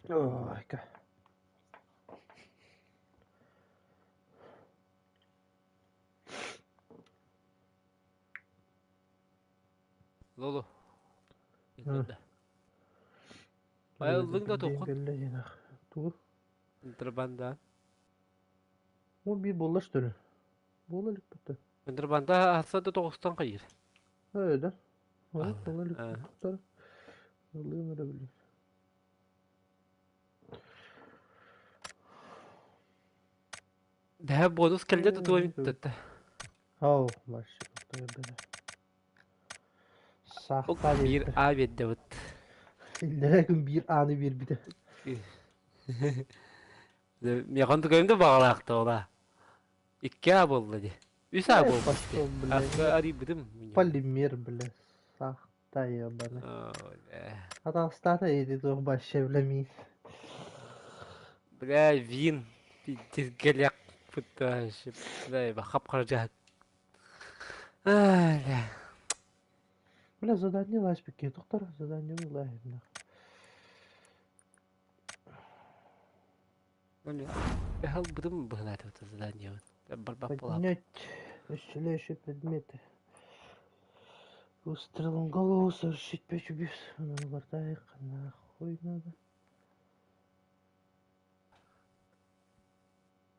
Ой, Лолу. Айыллыҥ да туоххун? Тугу? Контрабанда. Ол биир буолла что ли? Буола илик бутта. Контрабанда ахса да тоҕустан хайыр. Ээ да. Буола илик буттар. Ылыам эрэ билим. Дэһэ бонус кэлдэ тутуа бүттэттэ. Ау, вообще Саахта Биир А биэрдэбит. Иллэрээ күн биир ааны биэрбитэ. Миэхэн тугайым да баҕалаахта ола. Икки А буолла дии. Үс А буолбут дии. Аска арыйбытым. Полимер, бля, саахта ебаный. Атаҕастаата ити туох вообще бля миин. Бля, вин пиздец бля, хап-хара Бля. Бля, задание ласпикке тохтор, задание лаһиннах. Быһалбытым быһылаатыбыт заданиебын. Барбах буолаап. Поднять исцеляющие предметы. Выстрелом в голову совершить пять убийств. Ну, нахуй надо.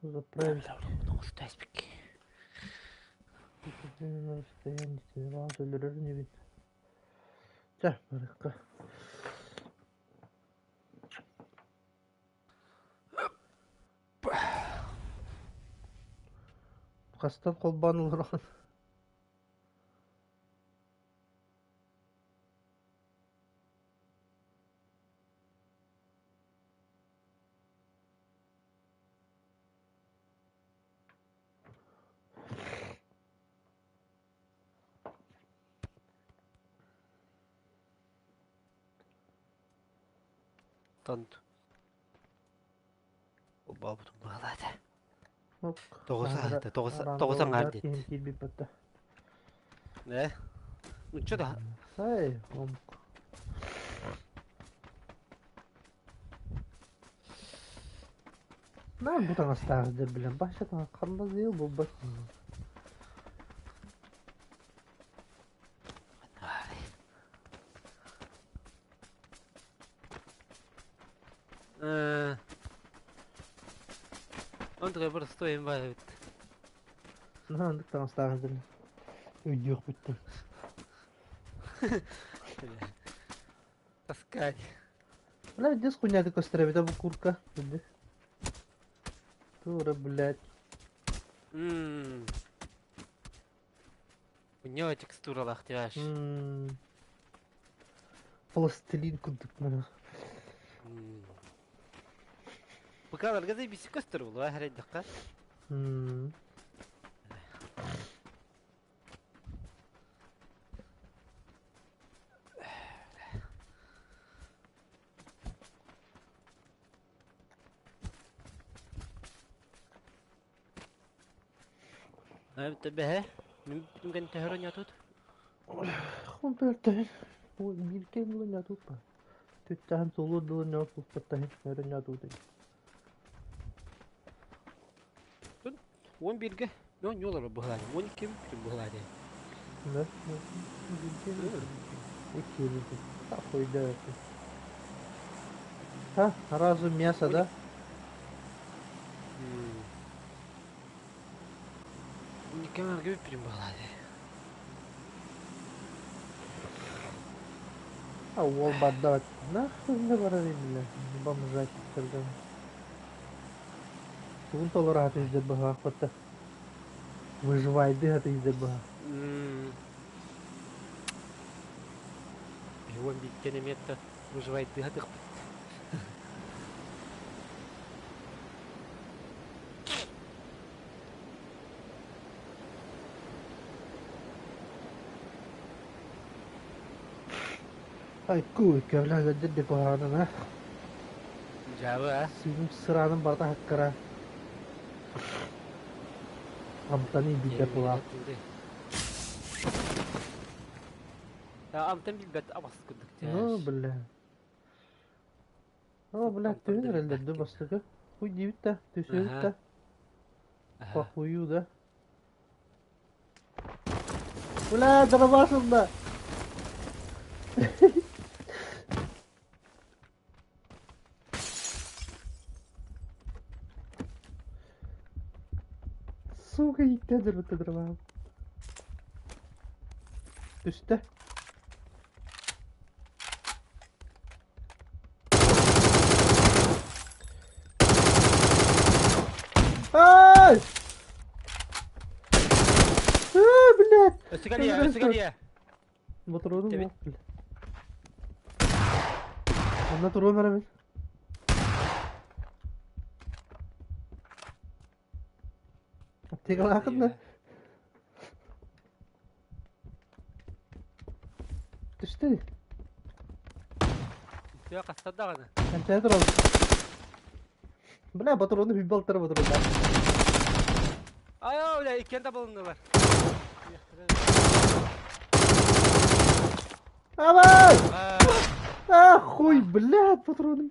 Заправить. На расстоянии өлөрөр инибин. Чэ, барыахха. Хастан холбоон олороҕун? Тонт. Бабутум баҕалаата. Тоҕус аата, тоҕус тоҕус аҥаар диэт. Киирбит батта. Э? Нучча да. Эй, омук. Наар бу таҥастаах дьэ билэн баша таҥас ханна дыы булбат. Он такой простой имба эбит. Наһаа таҥастаах дьэ өйдүөхпүттэн. Таскать. Бля, здесь хуйня ты костер бу курка. Тура, блядь. Ммм. У него текстуралаах тираж. Пластилин курдук мана. Быкаларга да бисик көстөр буолуо хэрайдахха. Бэһэ, мин төһөрө ньатут? Хомпертен бииргэ була ньатуппа. Түттэһэн сулур дылы ньатуппаттаһын өрө ньатуты. 11-ге, ну, не олар быһылааны, 12 бүтүн быһылааны. Да, бииргэ икки Хуй да Ха, разу мясо, да? Никамарга бүтүн быһылааны. А уол барда нахуй не барар бля, бомжать сырдан. Тугун толору хатыйдыр быһаахпытта. Выживайды хатыйдыр быһа. Уон бииртэн эмиэ выживайды хатыхпыт. Ай куйка, бля, дедде куһаҕанын Дьаабы а? Сыыным сыраанын барыта хаккара. Амтаны билбэт буолаах. Амтан билбэт абас курдук Ну, бля. О, блядь, Онтон түүн да эрэллэр дуу билбэккин. бастакы. Хуй диэбит да, түсүбүт Аһа, да, аһа. похую да. Бля, дробаш ылла! Сука, ииттэ дырбыта дробаһым. Түстэ. Ай! А, блядь! Өссө кэлиэ, өссө кэлиэ. Ботуруонум Тэбит. суох, блядь. Онно туруом эрэ мин. Аптекалааххын да? Түстэ дии. Үтүө хаста даҕаны. Эмтээн турабын. Бля, ботуруону хүлбэ алтара ботуруоннаах. Айоо, бля, иккиэн табылыннылар. Давай! А, хуй, блядь, патроны.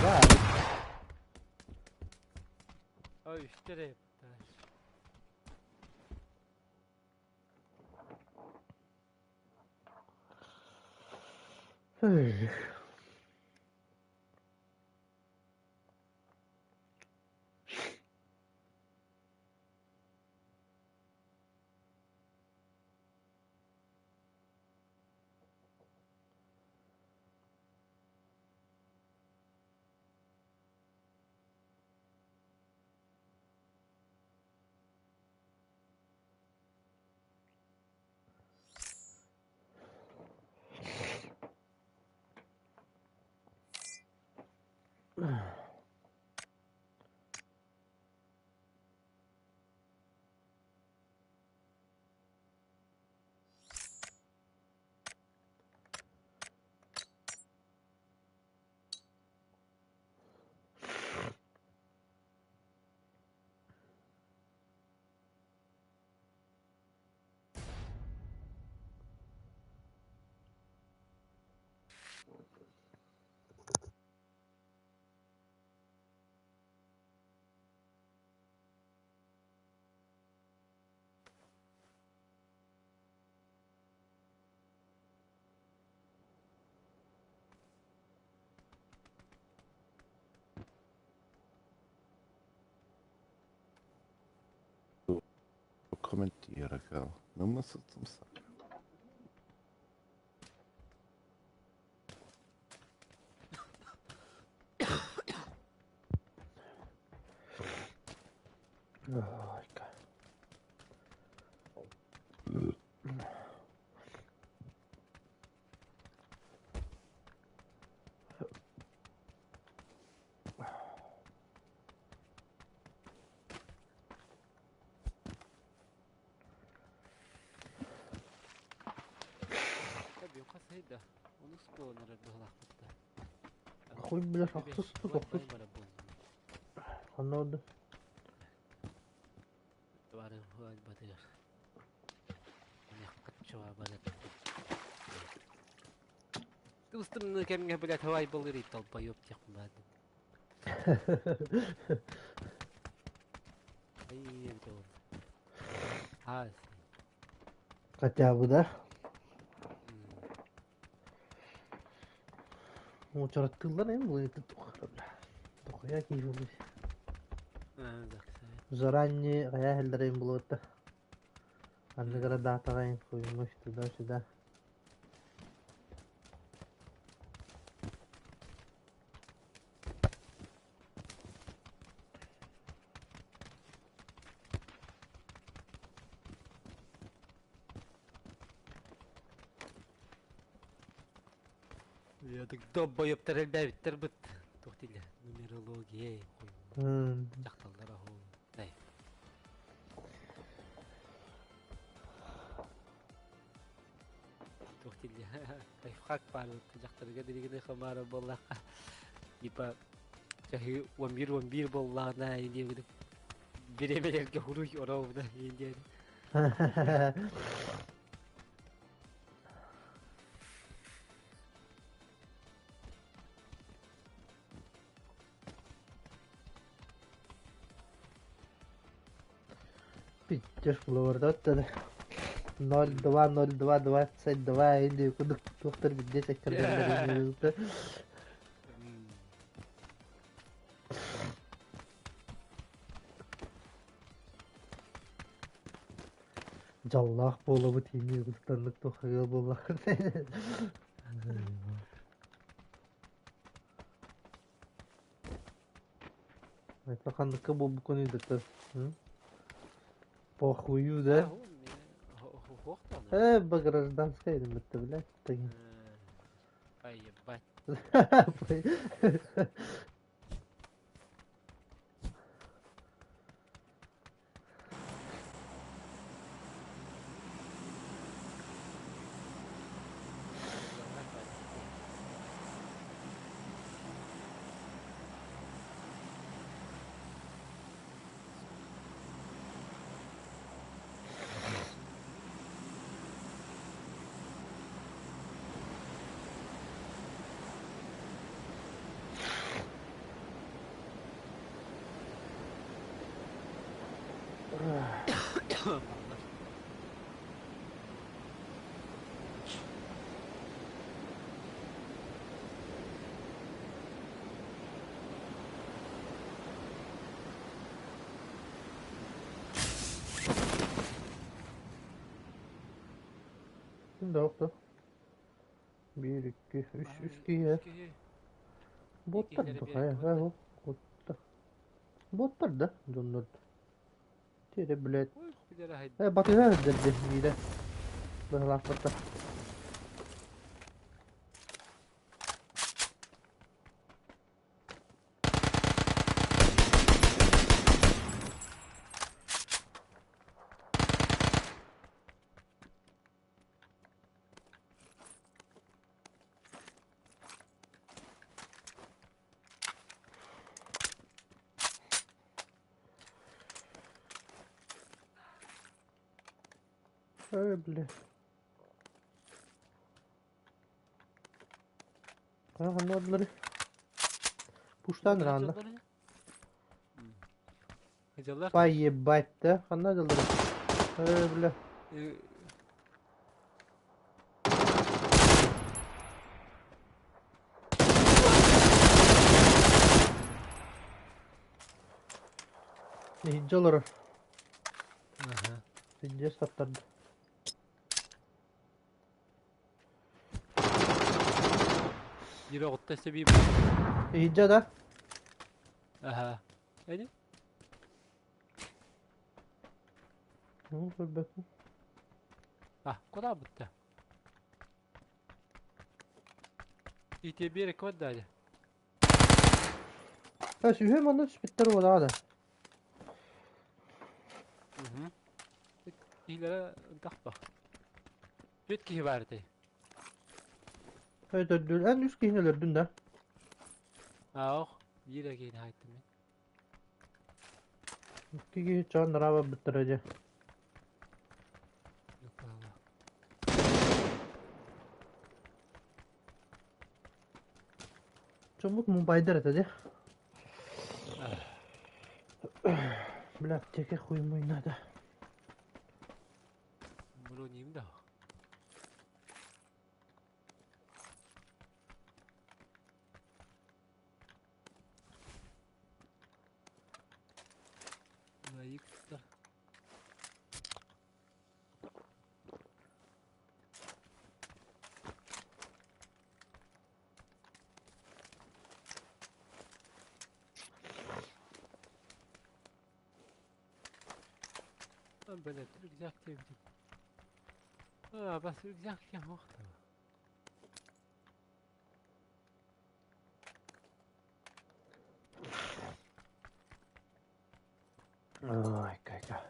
Да. Ой, үстэр Эх. Kommentera kväll. Nummer som sagt. Ой, Хуй, бля, ахсыс тохтус. Ханна орда? Тустымны кэмҥэ, блядь, хавай былыр толбоёб диэхпин баардым. Ай, эбитэ буолла. Аа, Хотя бы, да? Уочараттыыллар эм былыты тухара, бля. Дохуя киһи буолуй. Заранее хайа иһэллэр буолуота. Анныгара даатаҕайын хуймуш туда-сюда. Я так долбоёбтар элбээбиттэр быт. Туох дииллэр? Нумерология хуй. Дьахталлар аһуу. Дай. Туох дииллэр? Лайфхак баар дьахтарга диригини хамаара буоллахха. Типа чаһыы 11-11 буоллаҕына диэбит бириэмэлэргэ хуруй орообуна диэн. Пиздец булуордаттан 02 02 22 или кудук туохтар билдиэ секкэрдэллэрин Дьоллоох буолабыт ини куттаннык туох ыал буоллаххын. Это ханныкка буолбуккун ыйдыттар. Похую, да? Э, по гражданской это, блядь, ты. Поебать. Ким да охто. Биир, икки, үс, үс киһи. Боттар да, хайа, хайа, котта. Боттар да, дьоннор. Тиэрэ, блядь. Э, батыһа өддөрдө биирэ. Быһалаахпыттар. Эй, бля. Ханна бардылар? Пуштан ранда. Поебать да, ханна дылдыр. Эй, бля. Иһирдьэ олорор. Пиздец таптарды. Биир оҕутта сэбии Иһирдьэ да? Аха. Эни? Ну, көрбөппүн. А, куда бутта? И тебе рекорд дали. Та сүһү манна түспүттэр буолаа да. Угу. Киһилэрэ ынтахпа. Түөрт киһи баар этэй. Өтөрдүл эн үс киһини өлөрдүн да. Аох, биир эрэ киһини хаайттым мин. Икки киһи чоон нара барбыттара дьэ. Чоммут мумбайдар этэ дьэ. Бля, аптека хуй мой надо. Броним да. Наикта. Блядь, рюкзак диэбитим. Аа, бас рюкзак диэн суох дуо? Ой, кайка.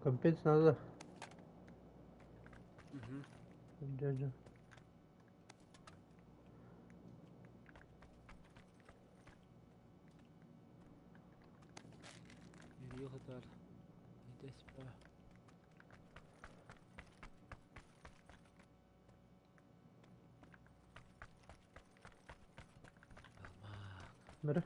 Компенс надо. Угу. Дядя. Йыгытар. Идэспэ. Бері.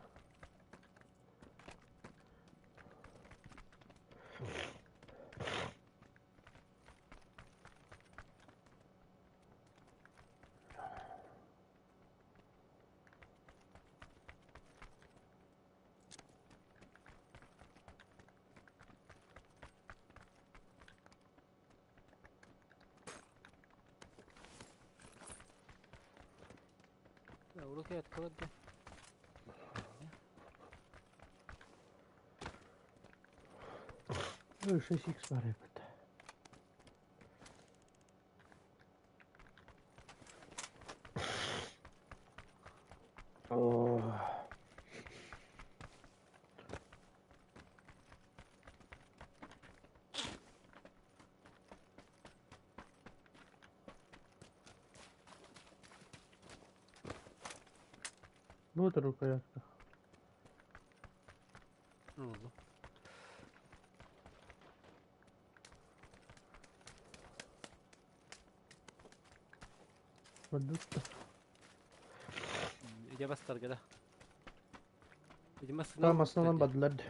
Урукуйат кыбытта. Ой, 6х бар эбит. О. Вот рукоятка. Oldu. Бадутта. Иде бастарга да. Иде масынан. Там основном бадлад.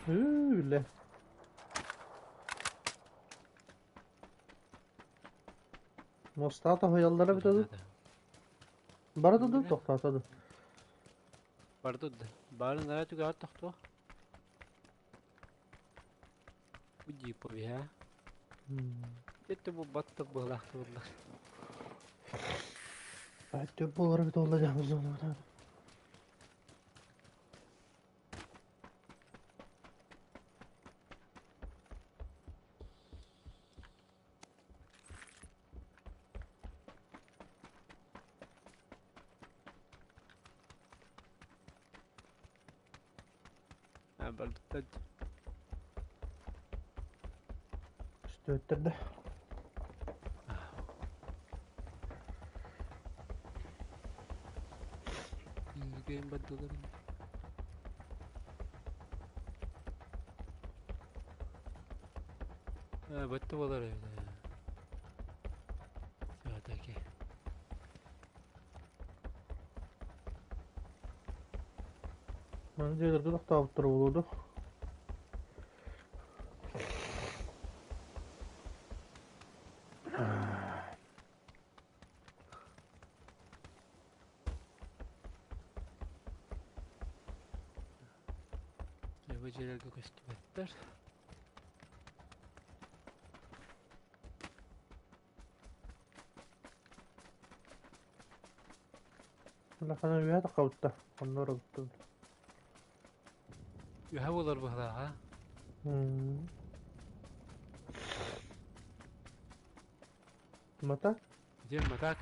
Бля. Мостата хояллара битаду. Барата ду тохтатаду. Барды да. Барын ара түгә тохто. Уди повия. Это бу батты булахты буллар. Айтып болар бит олла жамыз. Барды. Үстөттөрдө. Үлгән баддылар. Батты болар эбит. Всё-таки. Маны жерлерге токтоп туруп болду. Бу жерлерге көстүбөттөр. Лахана үйә тақауытта. Оннор оттун. Үһә болар бу ха. Мата? Дем матак.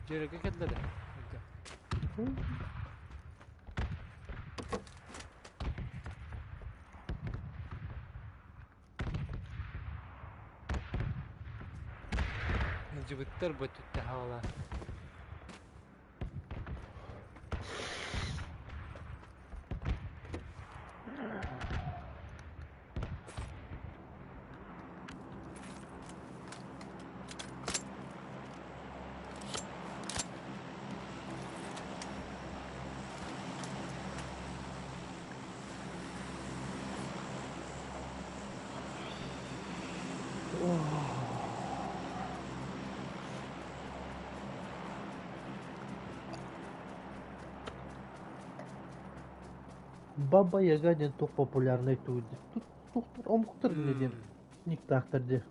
Жерге келдер. Жыбыттар бөттүттэ хавала. Баба Яга диэн туох популярнай тугу туохтар омуктар не диэн никтаахтар дии.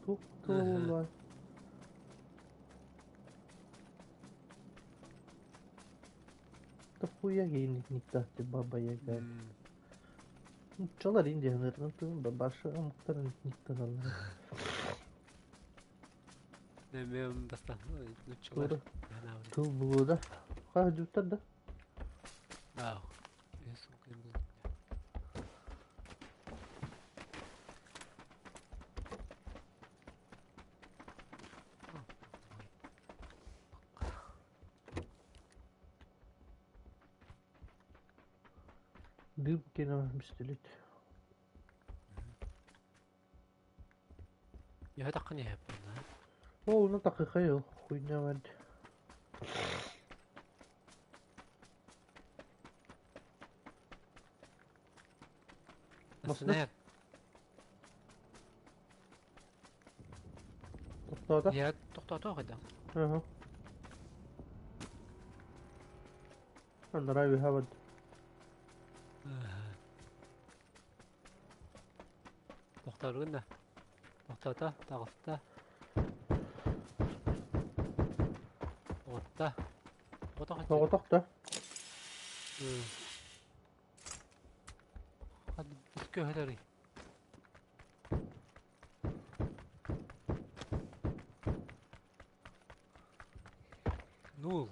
Туох тылла. Тохуя никтаахты Баба Яга. Нууччалар индианнарын тылын да башы омуктарын никтаналлар. Мен бастан нуччалар. Тура тыл булууда. Хаһдьуттар да. Аа. Үс күн бул. Дым кена бистелит. Я так не хаппын. Ол на такыхай хуйня вад. Масына? Масына. Тоқтода. Я тоқтото қайда. Ага. Андрай хавад. Тоқтаргын да. Тоқтата, тағыста. Отта. Ота қайда. Тоғытақта. Hadi көһөлөри. Нул.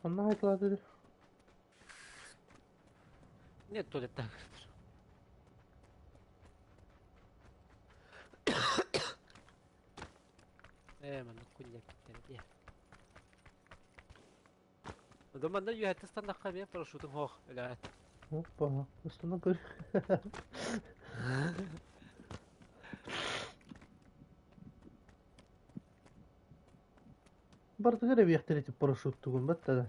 Анна айтылады. Не туалеттен маннык куньяк киттер дии. Доманда юһәтте стандарка мен парашютым хох, өләт. Опа, астана көр. Бардыгар эбиэхтэр ити парашют тугун баттада.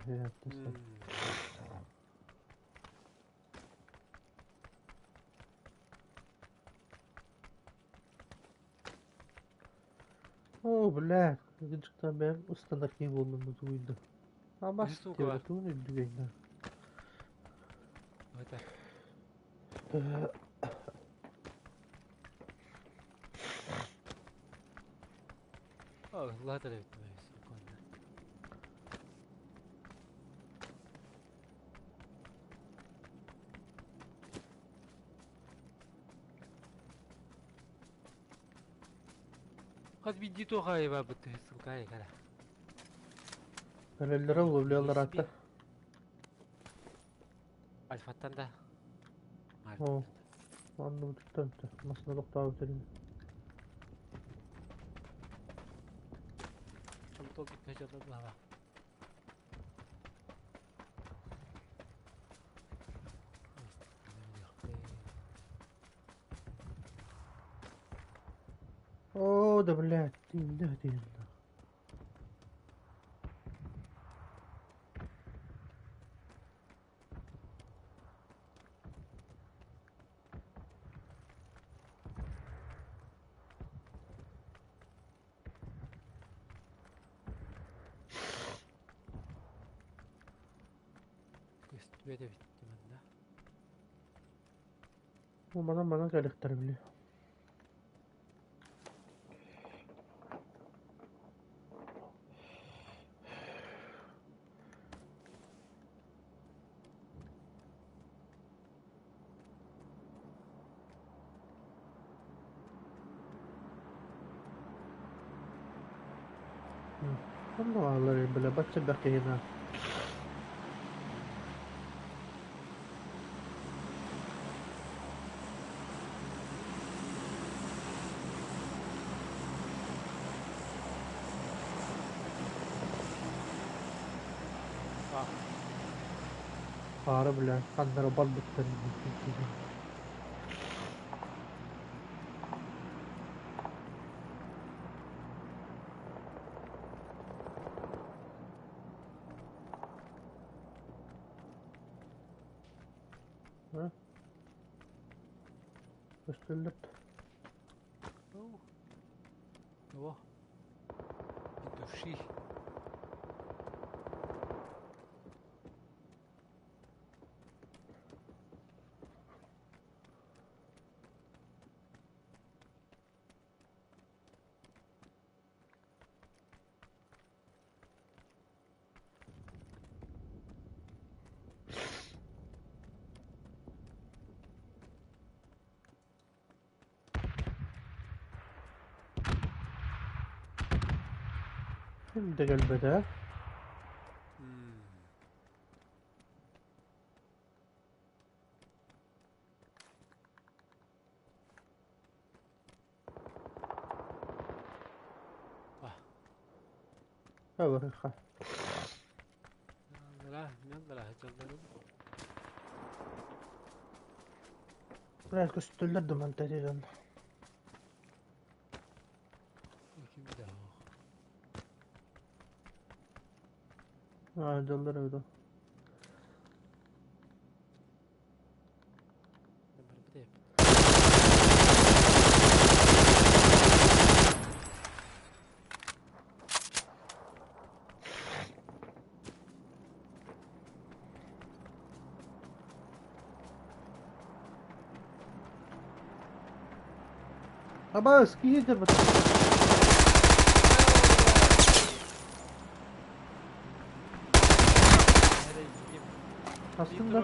О, бля, гыджыкта мен стандарт кий болдум тугуйду. Ама Үс сумка бар. тугун үдүгейна. Это. О, ладно, секунда. Хас бидди тоха еба бутты сука кара. Көлөллөрө улублялар атта. Альфаттан да. О. Анны туттан. Масына токтоо өтөрүн. Тол бит жолда баба. О, да блядь, тинда тинда. Көстүбе де битти манна. О, манан манан кэлихтер били. Онно алар бile бачча баккайна. А, Хара бля, ханнара барбыттар. Ha? Көстөллөп. О. О. Души. Ким да кэлбэтэ. Абырха. Бля, көстөллөр да мантан дьон. Аа, дьоллор эбит. Абаас, киһи дьарбат. Астын да.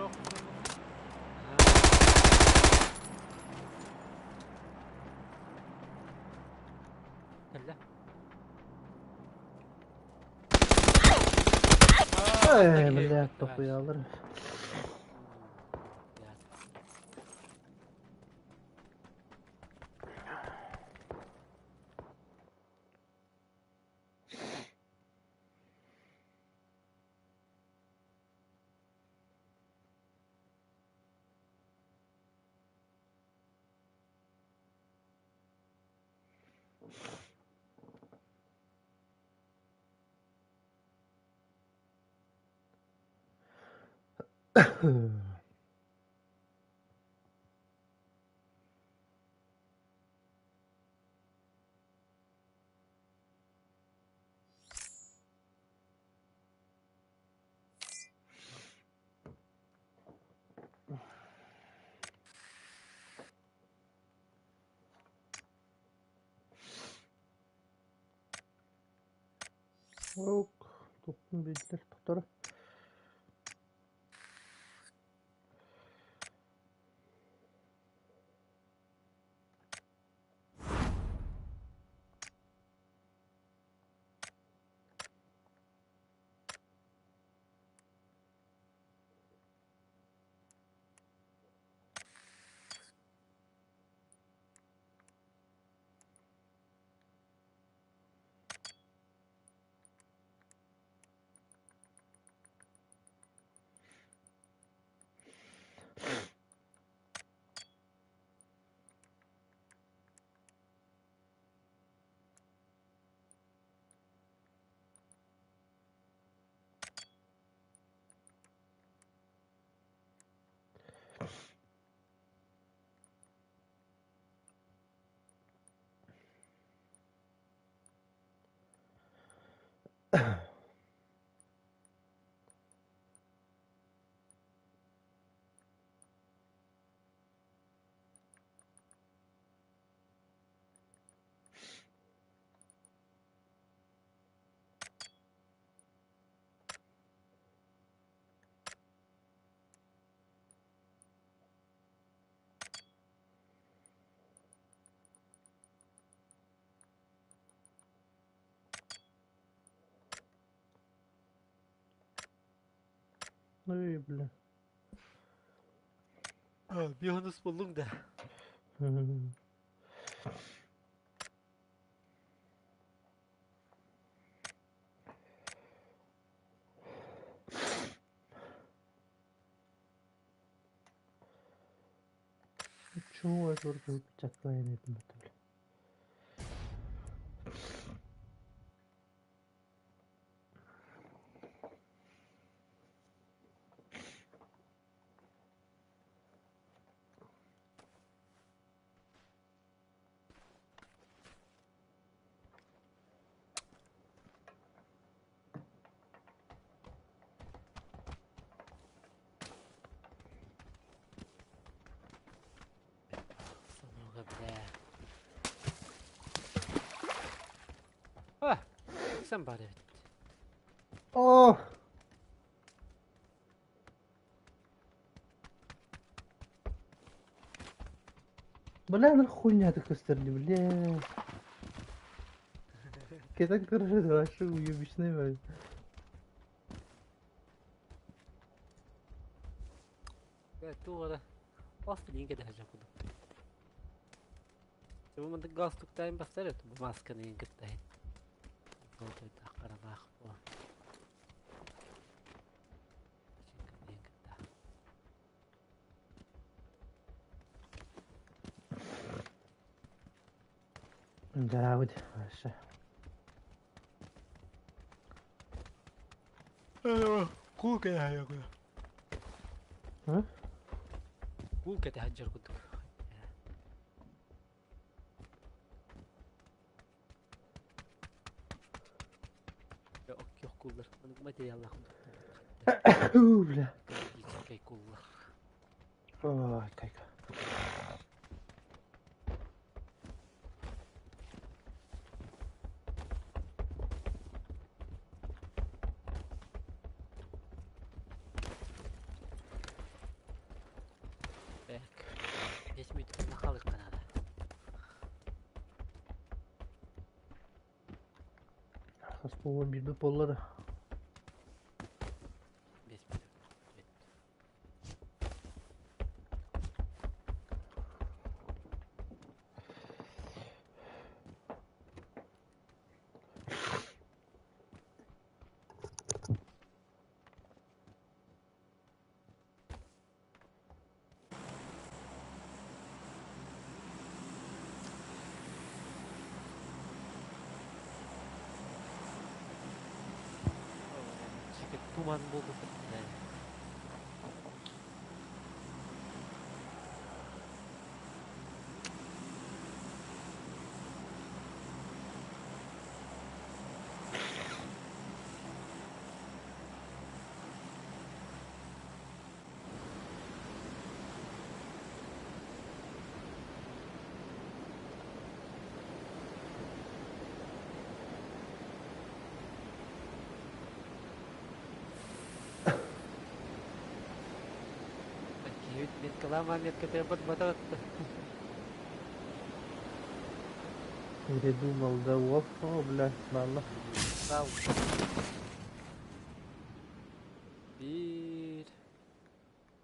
Эй, блядь, тохуялар. Ок, туттун билдер тохтор. Ну и бля. Бионус буллуң да. Чего я тут чаклайын этим бля. Сонуга бля. А, somebody. О! Бля, ну хуйня ты костерни, бля. Кэтэн көрөр вообще уебищный бай. Туох эрэ ас билигин кэтэһэ курдук. Бу маннык галстуктаан бастар этэ бу маасканы иһин кытта иһин. Золотойдаах харалаах буо. Иһин кытта. Дьаабыт вообще. Кул кэтэһэ А? Кул кэтэһэ дьар курдук. Оккиох куллар. Маннык материаллаах У, бля. Экологическай куллар. Ой, кайка. Так. 5 минут нахалык надо. Хас буолуон билбит буолла да. 5 минут. Туман буолбут. Меткалаама метката бат Передумал, да, оп, о, бля, ладно. Сау. Биир.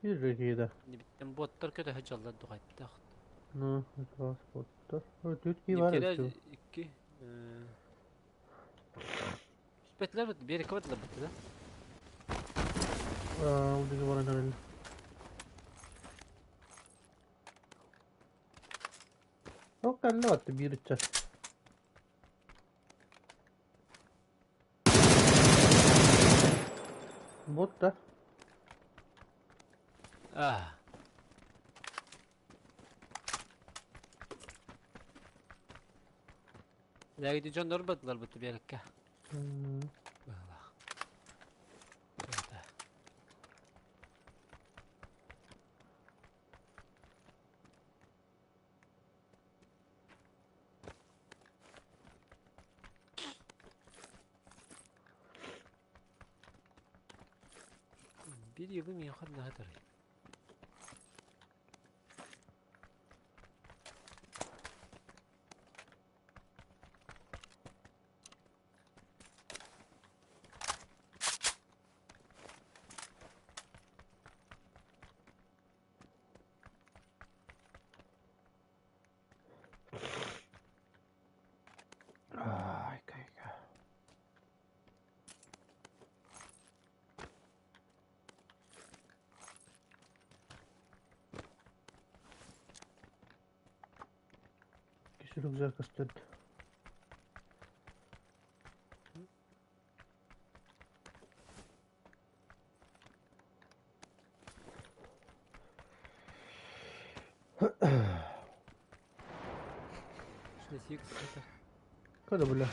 Bir да. Биттен боттар көтө жаллар дугайттах. Ну, это боттар. Түркий бар Никера икки. Спетлер бит бери кыбытлар бит да. Аа, ол деген бар ана. О, калла батты бир час. Бот да. Аа. Ләгиди дьоннор баттылар бит берекке. Быһылаах. Bir yılım yakın nadir. Ай, кайка. Кisi рюкзак көстөрдү. Кода бля.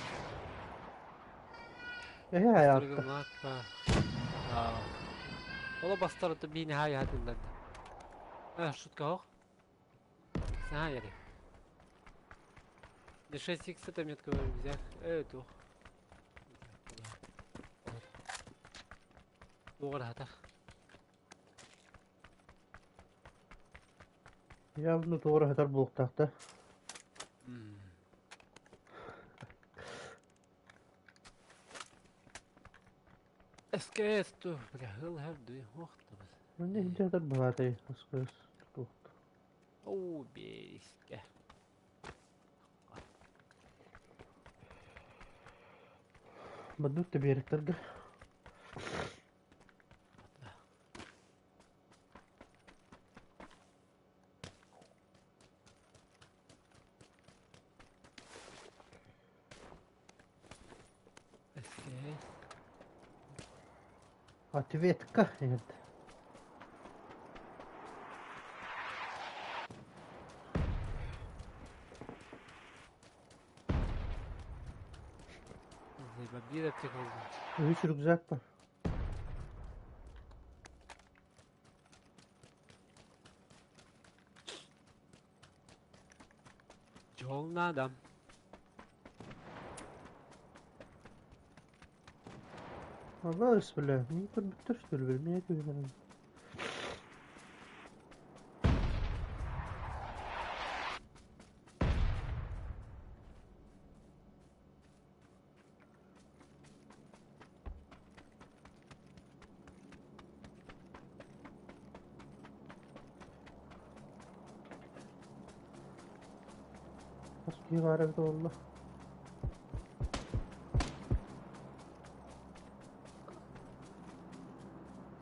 Эһэ аятта. Ола бастарыты бини хай хатылларды. А, шутка ох. Саха яри. 6 х это метка взять. Эту. Угар хатах. Явно туора хатар буолуохтаах да. СКС ту, бля, хыл хэр дуй хуохтабыт. Манна иһдьэтэр баҕатай СКС тутуохта. Оу, биэрискэ. Баддук да биэриктэргэ. СКС. Ответка иһит. Биир аптека булдум. Үс рюкзак бар. Дьол надо. Аллах бля, не көрбүттэр что ли, билмей түһүнэн. Хас киһи баар эбитэ буолла?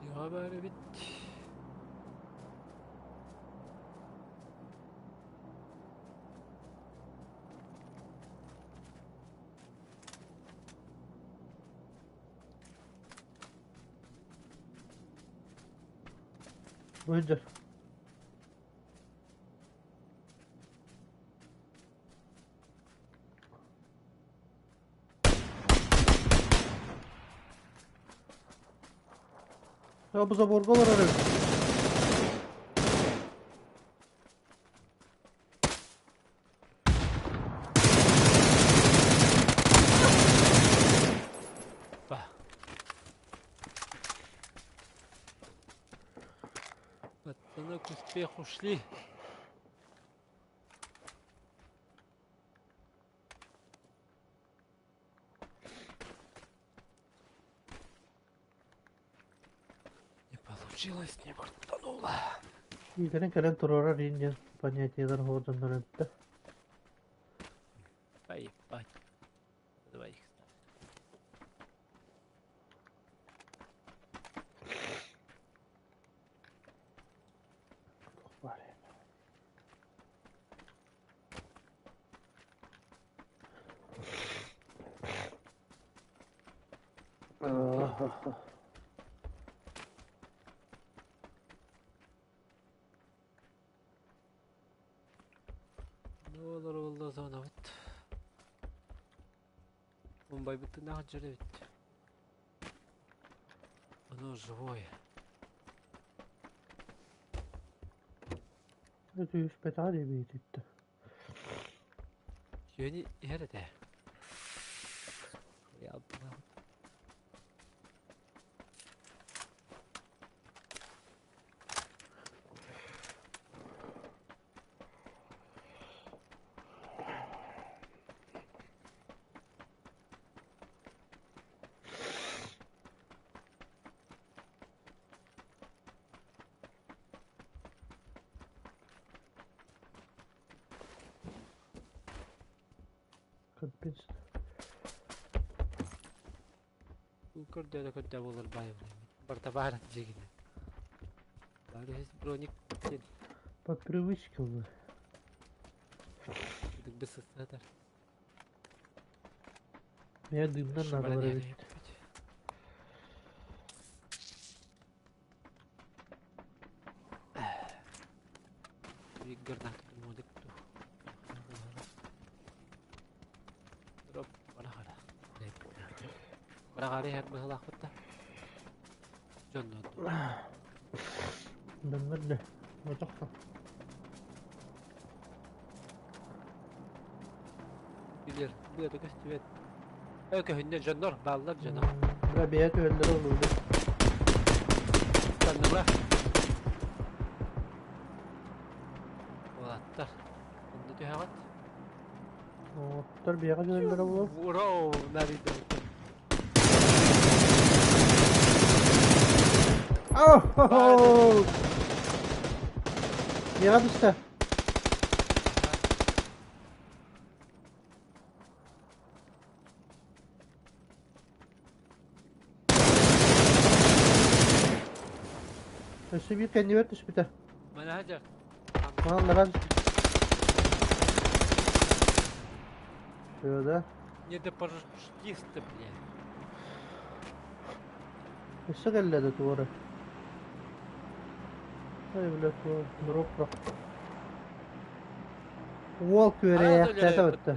Йоо баар эбит. Бу сылдьар. Ya bu заборга олорор эбит. Ба. Пацаны к успеху шли. Не получилось, не вартануло. Иитэрин кэлэн туруорар иин диэн понятиелар хоодоннор эбиттэр. Поебать. Давай их ставь. Туох баар эбит. Ну, олор буолла зонабыт. Мумбайбытын дьэр эбит. Оно живое. Түспэтэҕэ диэбиититтэ. Сүөни иһэр этэ. Я была. Капец. Көрдө көрдө болар бай. Барта баар дьигин. Бары броник сен По привычке уже. бысысатар. Меня дымнан надо бар эбит. Гранат модик ту. Дроп бара хара. Бара хара хэр быһылаахпытта. Дьонно. Дымнар да. Матахта. Билер, быата көстүбэт. Өкөһүннэ дьоннор бааллар дьоно. Бля, бэйэ түһэллэрэ олуйду. Танныла. Уолаттар. Онно түһэҕит. Оттор бэйэҕэ түһэллэрэ буолуо. Уроу, нарыйда. Oh! Миэхэ түстэ. Өссө биир кэннибэр түспүтэ. Менеджер. Манан Все, да? Не да парашютисты, бля. Өссө кэллэ да туора. Ай, бля, туора. Дроп Уол күөрэйэхтээтэ бытта.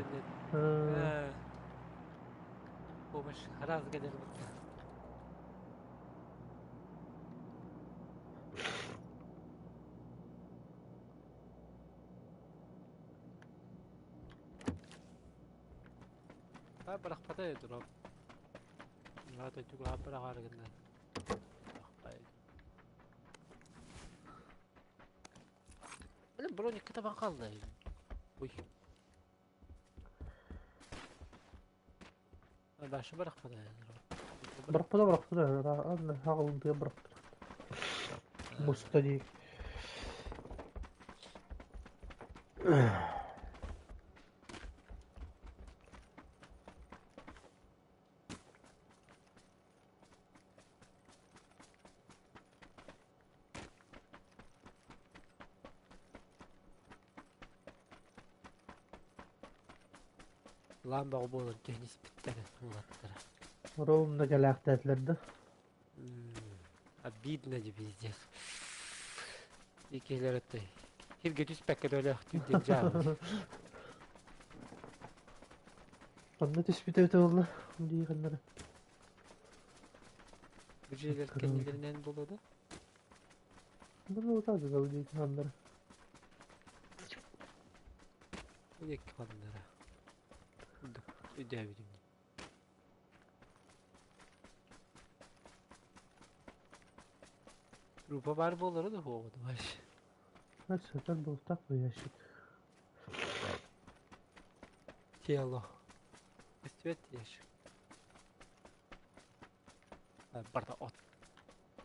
Помощь раз кэлэр бытта. А бырахпата дроп. Наата түгү быраҕаары гынна. Блин, броник табан хаалла. Ой. Башы бырахпата. Бырахпата бырахпата. Хаҕылын бырахпата. Муста дии. Ламбаҕа буолан түһэн испиттэрэ уолаттара. Ровно кэлээхтээтилэр да. Обидно же пиздец. Иккилэр өттөй. Хирге түспэккэ төлөөхтүү диэн дьаабы. Онно түспүтэ өтө буолла. Дии ханнара. Бу дьиэлэр кэннилэринэн буолуо да? Bunu утады дии ханнара. Икки ханнара. Өйдөөбүтүм. Группа бар буолара да хуоҕу вообще. Сытар бултак бу ящик. Тело. Өстүбэт ящик. Барда от.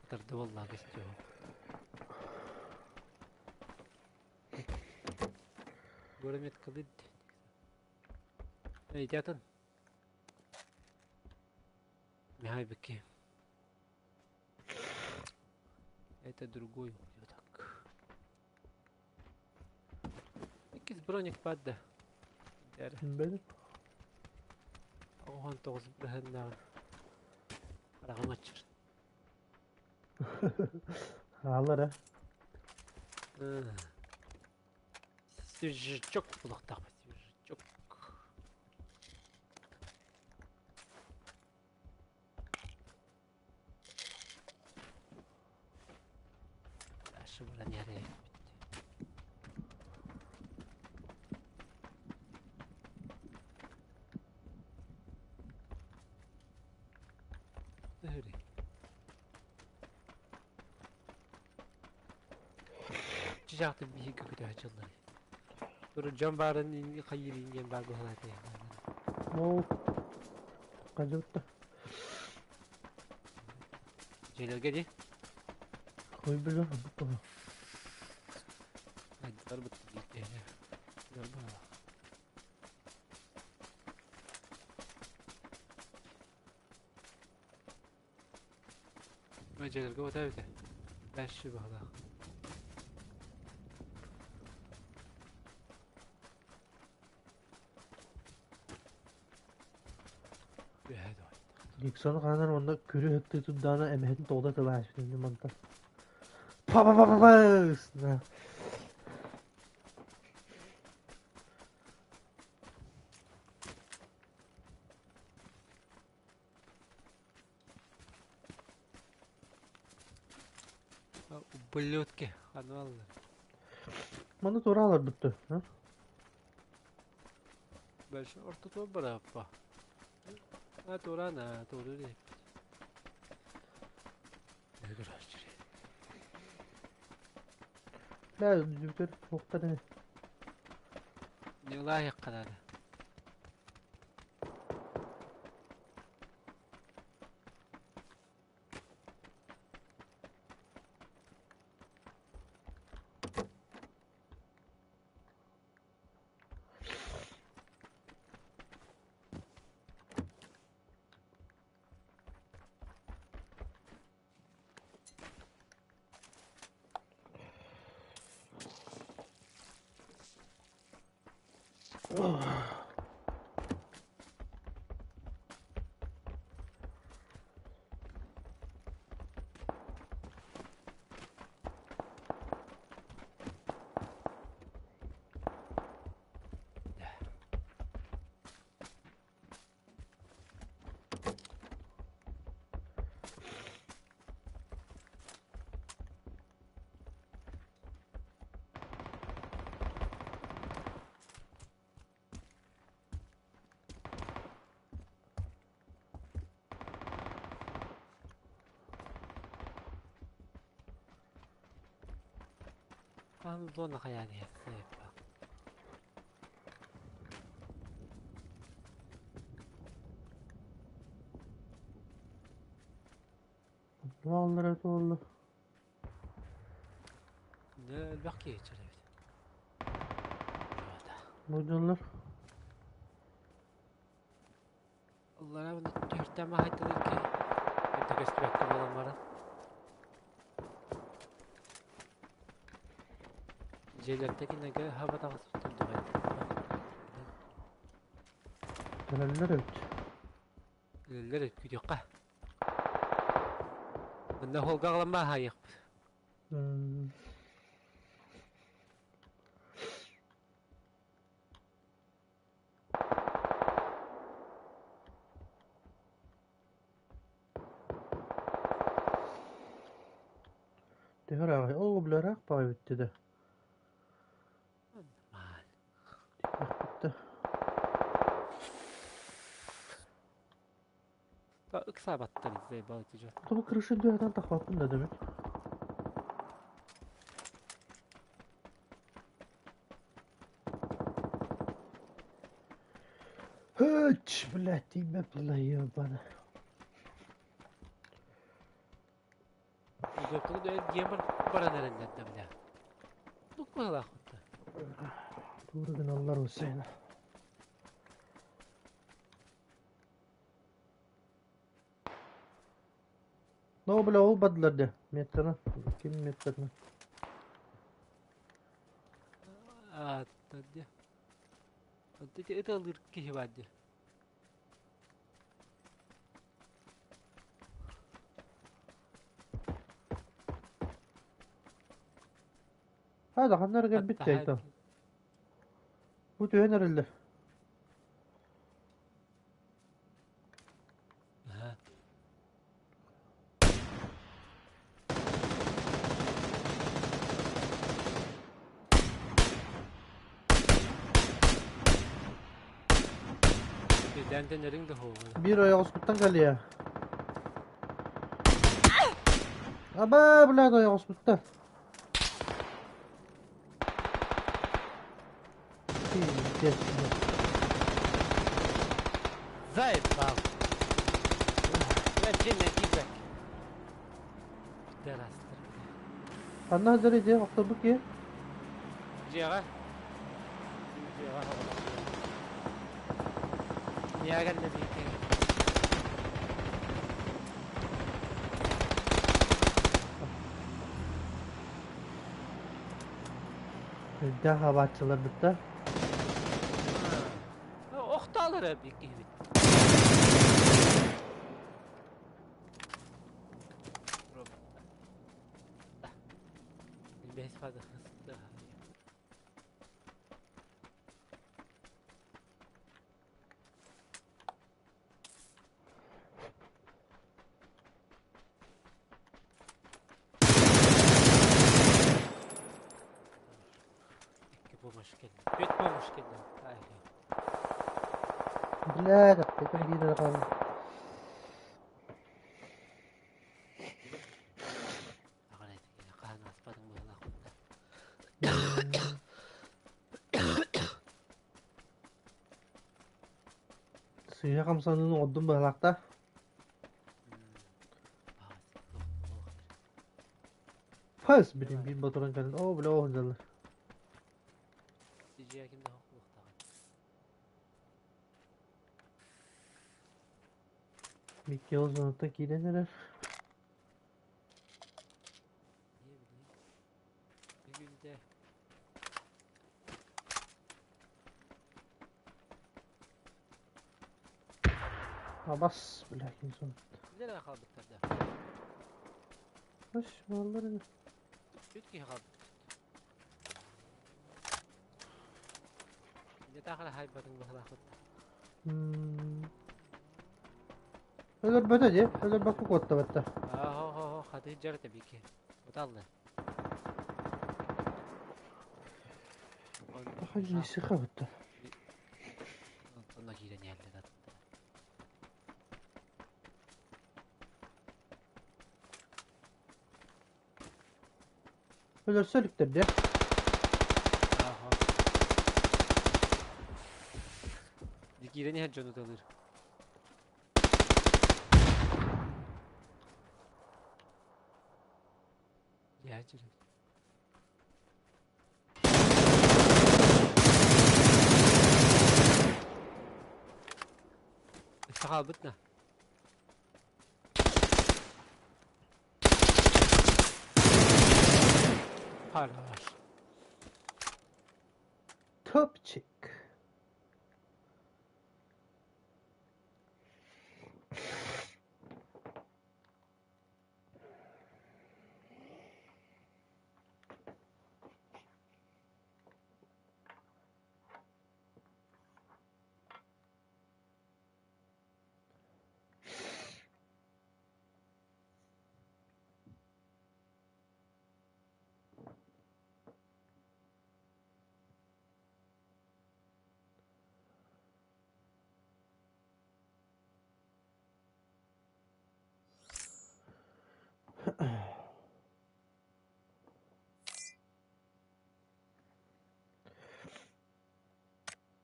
Атарды буоллаа көстүө. Горомет кылыт. Эй, тятын. Михай быки. Это другой ублюдок. Иккис броник падда. Бэл. Оҕон тоҕус быһыннаҕын. Араҕым аччыр. Хаалар а. Свежачок булуохтаахпыт, свежачок. Дальше баран иһэр Чычаахты биһиги көтө сылдьаллар. Туру дьон баарын хайыырын диэн баар быһалаата. Ол кажутта. Дьиэлэргэ дии. Хой биле. Айдылар бытты диир. Дьиэлэргэ бата эбитэ. Дальше баһалаах. Диксон хаанар онно күрү хыттыы турдаана эмэһин тоҕда тылаашпын манта. Па па па па па. Ублюдки, анваллар. Маны тураалар бүттү. Больше ортото бараппа. А турана, туру Да, жүктөр тоқтар. Не лайық қанады. Антон хайаан иһэр Туоллара туолла. Дьэ элбэх киһи эбит. Мудьуллар. Ыллара түөртэ маһайтылар киһи. Это көстүбэккэ буолан баран. Дьиэлэртэ кинигэ хаба таҕыспыттар дуҕай. Кэлэллэр эбит. Кэлэллэр эбит күүтүөххэ. Манна холга аҕалан бааһаайыахпыт. Төһө ырааҕый? Оо, бля, ыраах баҕайы бүттэ да. Тиийиэхпит да. Ыксаабаттар заебал эти дьон. Тобу крыша дүөһэтэн тахпаппын да дэмит. Хыч, блядь, тиийбэт бля, ебана. Удобно да гемор баран эрэллэр да бля. Ну куһалаахпыт да. Тууру гыналлар усена. Ну, бля, ол бадылар де. Меттана. Ким меттана? Ааттар де. Ити ыталыыр киһи бар де. Hadi ханна эрэ кэлбит дьайта. Бу түһэн эрэллэр. Дэнтэнэриҥ да суоҕа. Биир ойоҕоспуттан кэлиэ. Аба, блядь, ойоҕоспуттан. Пиздец. Заебал. Вообще кибек. Пидорастар. Ханна сылдьар дьиэ охторбут киһи? Дьиэҕэ. Дьиэҕэ Мияган да биир киһи. Үрдээх абааччыларбыт да. Охтоолор биир киһибит. Бэс фаза Икки помощь кэллэ. Түөрт помощь кэллэ. Блядь, аптека биир эрэ хаалла. Хаһан ааспатыҥ быһыылаах Сыыһа хамсаныыны оҥордум быһыылаах да. Пас билин биир ботуран кэлэн оо бля оо дьаллар. Микки зонаттан киирэн эрэр. Абас, бля, кинсон. Нere хаалбыттар да? Хош, баллар. Үт киһи хаалбыт. Не тахара хайбатын баһылаахыт. Өлөрбөтө дии, өлөрбөккө куоттабатта. Аа, хо хо хаты жарты бики. Уталды. Хай сыхабытта. Онно киирэн иһэллэр. Өлөрсө өлүктэр дии. Ааха. Киирэн иһэр дьону талыр. Я жүрүм. Хаалбытна. Хорош. Топчик.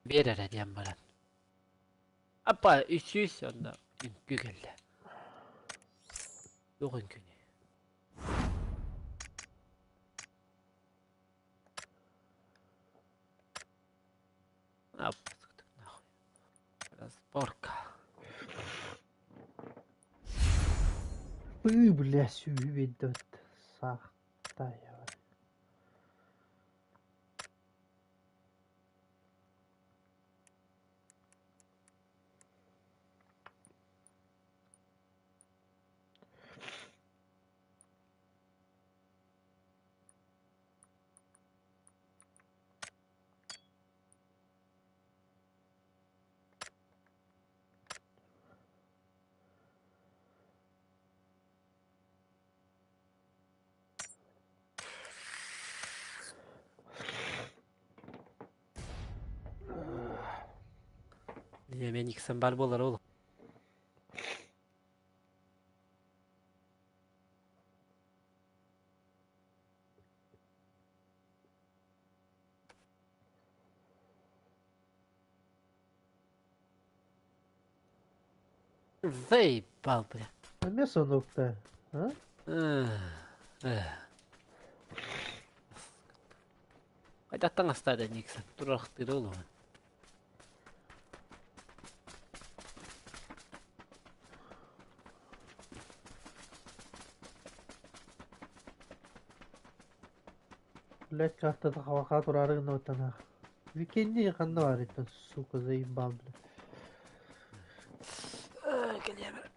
Биэр эрэ диэн баран. Аппа 300 онно үҥкүү кэллэ. Туох үҥкүүнүй? Аппа нахуй. Разборка. Ыы, бля, сүүһү биэрдэ саахтайа. Мен иксэн бар болар ол. Заебал, бля. Эмиэ сонукта. А? Хайдаттан астады Никсон. Турахтыр олугун. Блять, картада хавака турары гына. Викенди ханна бар итен, сука, заебал, бля. Кэлиэбэр.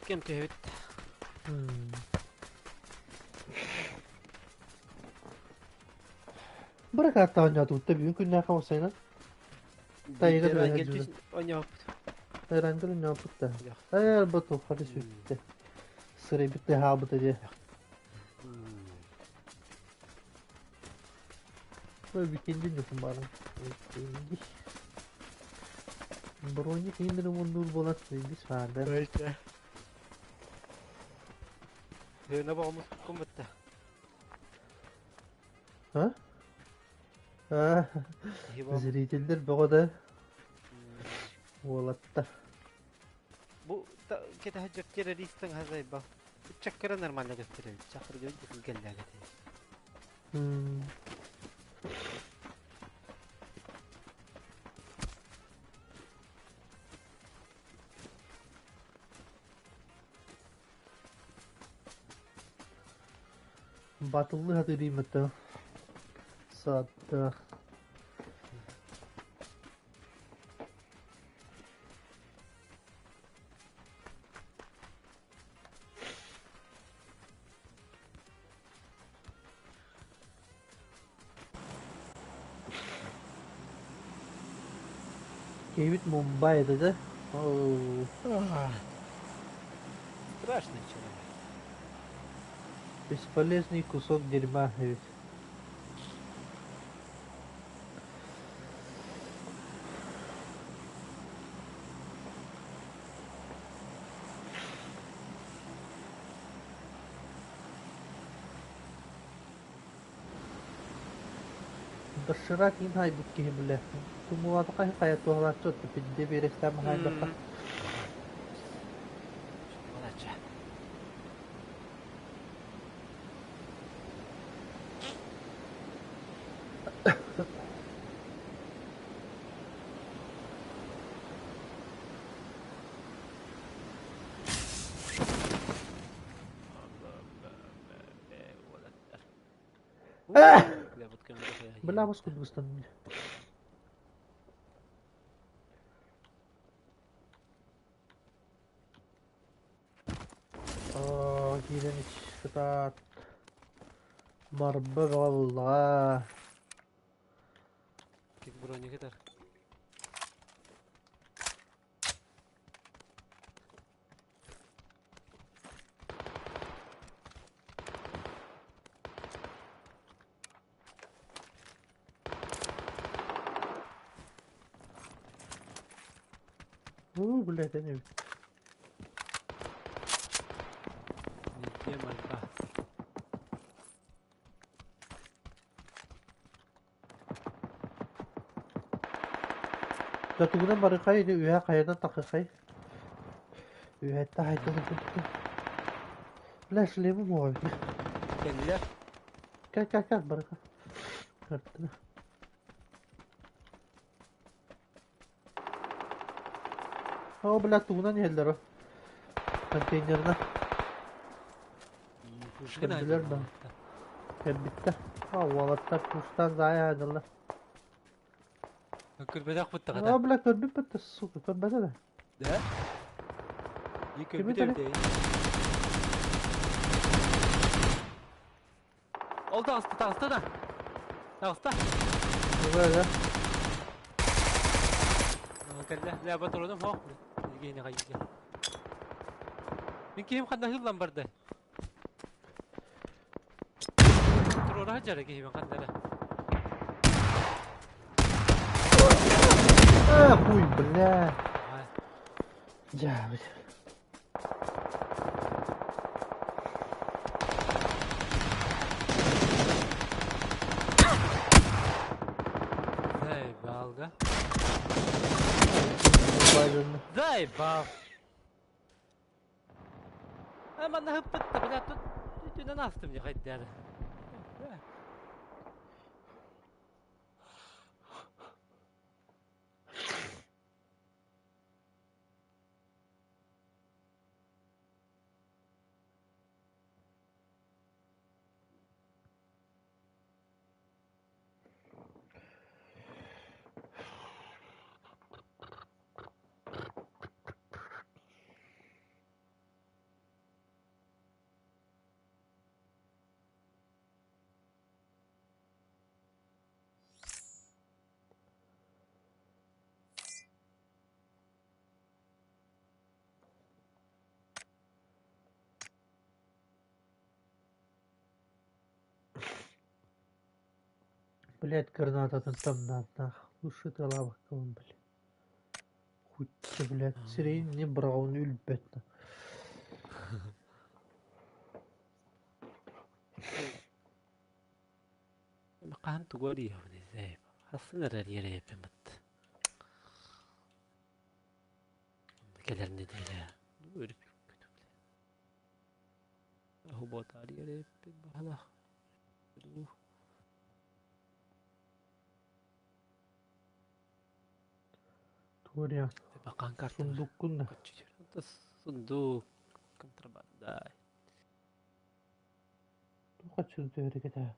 Кэм түһэбит. Быракаатта оонньоотубут да бүгүн күннээххэ уопсайынан. Тайга Биирдэр түбэһэ ангел дьүлэ. түс оонньооппут. Тайрангел оонньооппут да. Ээ, боту хаты сүттэ. Сырайбыт да хаалбыта дии. Викинди ньукун баарын. Викинди. Броник индир муннуур буолан бис баардар. Өйте. Хына боҕумус кумбутта. А? А, зрительдер бөҕө да уолаттар. Бу кэтэһэ террористың хазайба. Чаккара нормально көстөрөбүт. Чакыр дьон кэллээгэти. Батыллыы сатыырыймыттан сааттаах. Киһибит Мумбай этэ да? Оо. Страшный человек. Бесполезный кусок дерьма эбит. Доширак иин хайбыт киһи бile. Тумулаатахха хайа туһалааччы отто пидде биэрэстээн хаайбакка. Молодча. Бля, бас курдук ыстанным. Аа, киирэн иччитаат. Барба бөҕө буллаҕа. Кик бронигытар. Уу, блядь, эбит. Нигде мольба. Татугунан барыхай или үһэ хайанан тахыхай. Үһэттэ хайтан Бля, шлемым оҕо. Кэллэ. Кэл, кэл, кэл, барыха. Картына. О, бля, тугунан иһэллэр о. Контейнерынан. Көрдүлэр да. Кэлбиттэр. А, уолаттар кустаан заайа аадаллар. Көрбөтөх буттаҕа О, бля, көрбүт бытта, сука, көрбөтө да. Да? И Кими көрбүт тари? эбит Ол таҕыста, таҕыста да. Таҕыста. Böyle. Кэллэ. Лэ батронум хоох. Билгиһини хайыга. Мин киһим ханна хыллан барда? Туруора сылдьара киһибин ханна эрэ. А, хуй, бля. Дьаабыт. Заебал, да? Заебал! А манна хыппытта, бля, тут түнэн астым дьэ хайдары. Блядь, гранататын тамнаатнаах. Ушиталаабаккабын, блядь. Хучча, блядь, сирэйин не быраҕабын өлбөт. Хаһан тугу арыйабын изээп. Хасын эрэр ерэйэппин бат. Кэлэр нэдиэлэ. Өрүппүт. Оһуботаар ерэйэппин баһалах. Туориан, Бакан карта. сундуккун да. Сундук. Контрабанда. Туха чүнтүөрүкэтэ.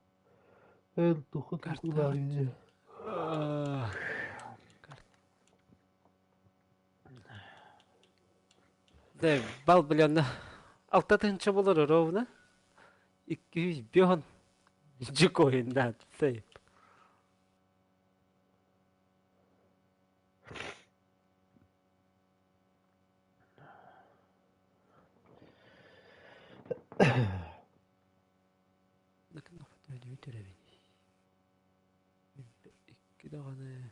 Эн туха Карта. тукулаарыйы. Да, бал билен алта тыһыынча болор ровно. 205 жикоин сейп. Икки даҕаны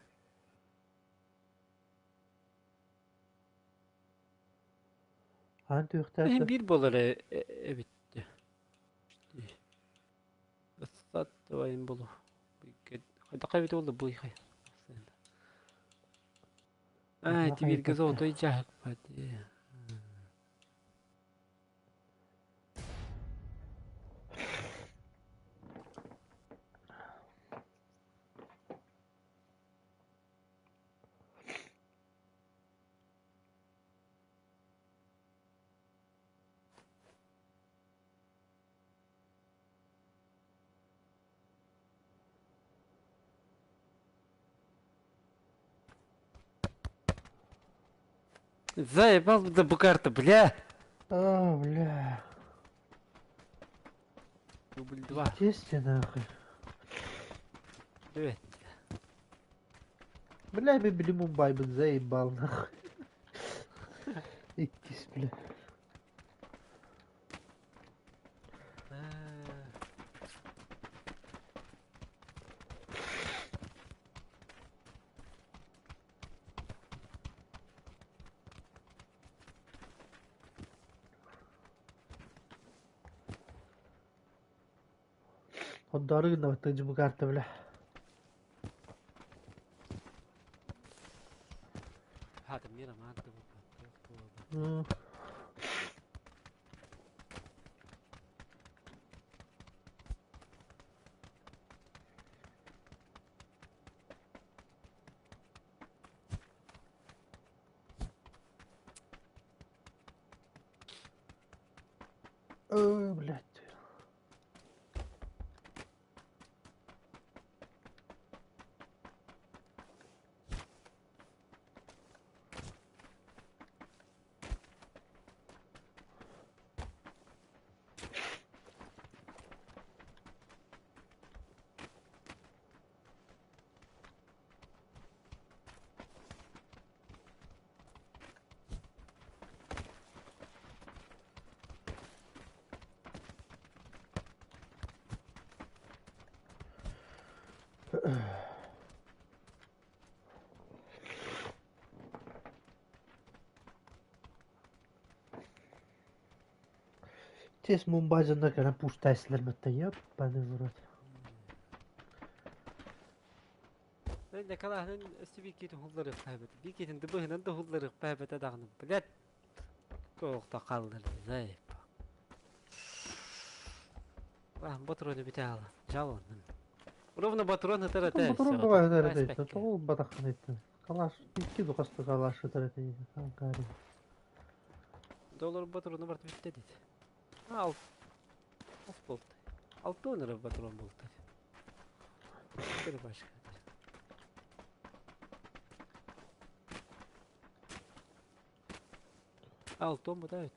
Аан Иһин түөхтээх биир буолар эбит. Сат давайын болу. Хайдах эбит буолла бу хай. Аа, тибирге золотой жаһык бат. Заебал да бу карта, бля. А, бля. Дубль 2. Естественно, нахуй. Привет. Бля, мен били Мумбайбын заебал, нахуй. Иккис, бля. Hoddoru гыннабыттан бу карта, бля. Хата мира маатта бу. Ой, блядь. Тес Мумбай дьонно кэлэн пуштайсылар бытта, ебаный в рот. Мен калаһын өссө биир киһитин хулларыахтаах эбит. Биир киһитин дыбыһынан да хулларыахтаах эбитэ даҕаны, блядь, туохта хааллар заеб. Ботуруону бүтэ аала. Жалоннун. Ровно ботурон ытар этэ. Ботурон баҕа ытар этэ. Тоҕо ылбатаххын иттин. Калаш икки духаста калаш ытар этэ. Анкари. Доллар ботуруну барт бүттэ дит. Ал. Ас болду. Алты он ботурон болду. Bir başka. Алты он бу да.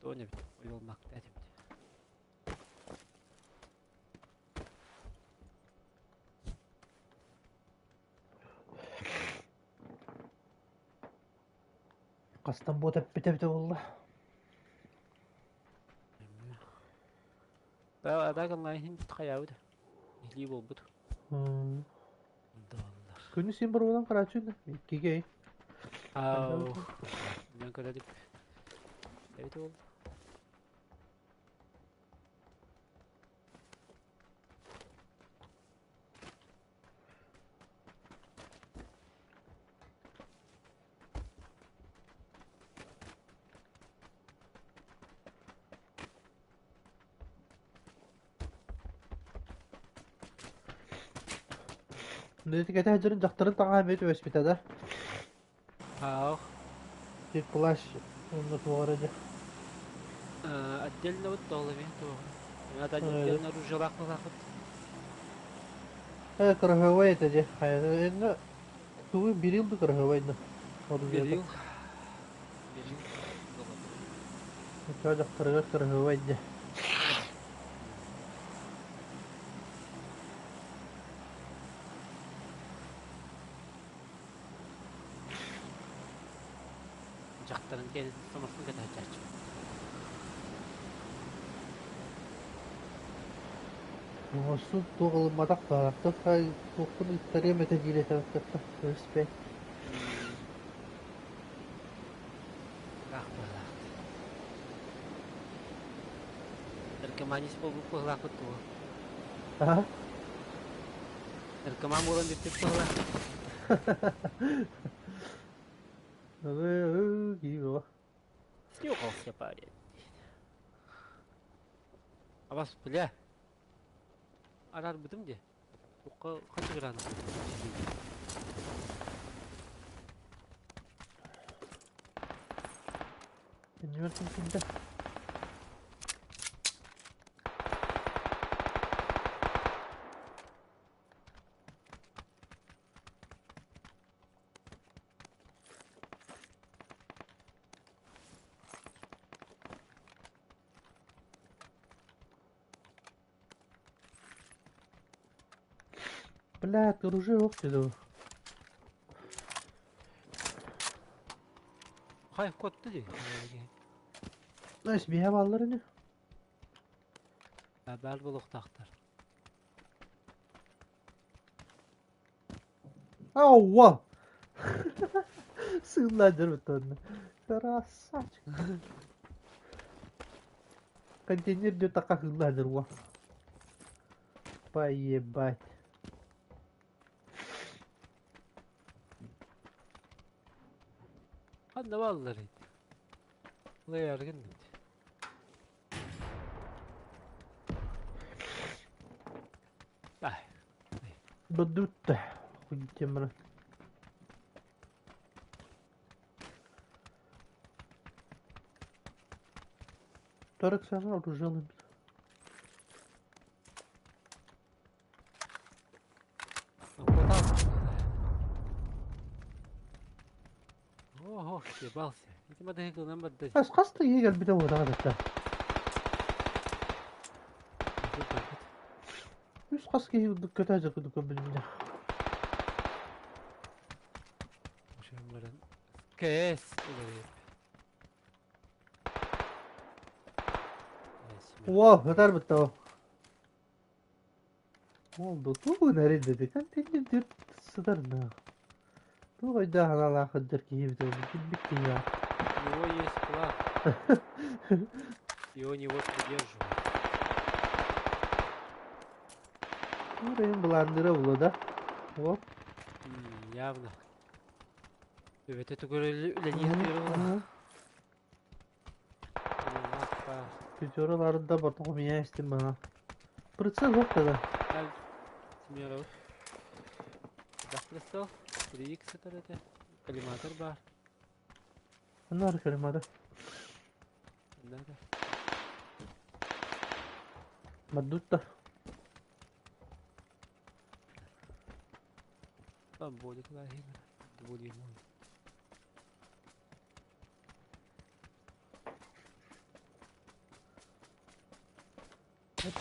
Тоня бит. Уйулмакта этим. Хастан буота эппитэ буолла. Да, да, лайхин хайабыт. Или болбут. Доллар. Күнү син боруобалаан харааччы да. Иккигэ. Ау. Мен көрөдүк. Эбит ол. Кэтэ сылдьарын дьахтарын таҥаһа эмиэ түбэспитэ да. Аах. Ти плащ онно туох эрэ дьэ. Отдельно вот толови туох. Надо отдельно оружиелаах буолаахыт. Э, кыраһыабай этэ дьэ. Хайа, тугу берил да кыраһыабай да. Оружиета. Берил. Берил. Оччоҕо дьахтарыгар кыраһыабай дьэ. Дьахтарын кэнниттэн соморсун кэтэһээччи. Оҥостуу туох ылымматах баҕарахтан туохпун ыыттарыам этэ диир этэ кытта өрүспэт. Ыраах быһыылаах. Наркоманист буолбут быһыылаахпыт дуо? Аа? Наркоман буолан бүппүт быһыылаах. Ыы, киһи Снюхался парень. Абас, бля. Арарбытым де. Укка хачыгыран. Иннибэр кимдэ? Блядь, оружие ох ты Хай куотта дии. Найс, биһэ бааллар ини. Баар буолуохтаахтар. Ауа! Сыыллаан дьарбыттанна. Красавчик. Контейнер где така хыллаан дьарва. Поебать. Ханна бааллар ит? Лайаргын бит. Ай. Бадутта. Хуй Торек сажал, оружие. Ого, ебался. Ити мадыгылынан барды. Ас хаста ийэ кэлбитэ уотаҕа да. Үс хас киһи көтө дьакыдык билиннэ. Баран КС Уол, ытар бытта Ол туу нэридди контейнер сытар на. Туох өйдөөх аналаах сылдьар киһи эбитэ билбит киһи У него есть план. И он его придерживает. Уровень былаанныра була да. О. Явно. Өбөтө тугу үлэлиир була. Пятераларында потом меня истим бана. Прицел вот тогда. Смело. Да, прицел. 3х это коллиматор бар. Нар коллиматор. Да, да. Мадутта. Бомболик лагерь. Будет мой.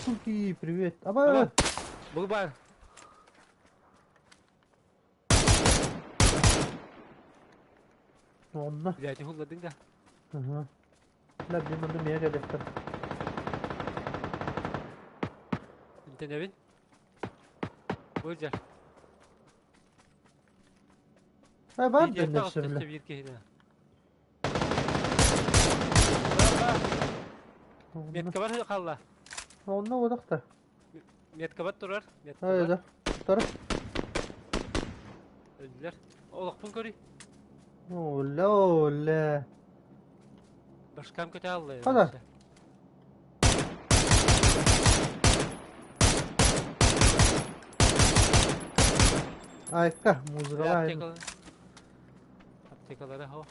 Суки, привет. Аба! Был бар. Онно. Блядь, хулладың да. Ага. Да, блин, надо меня электр. Интенебин? Бу дьэ. А бар Биир дэнэр таҕыста сөбүлэ. биир киһини. Бар, бар. Меткабар хаалла. Онно бодохта. Меткабар турар. Ай Меткабар. да. Тара. Өллөр. Олохпун көрүй. Оля, оля. Башкам көтө алла. Хада. Айка, музыкалай. Аптекалары. Аптекалары хо.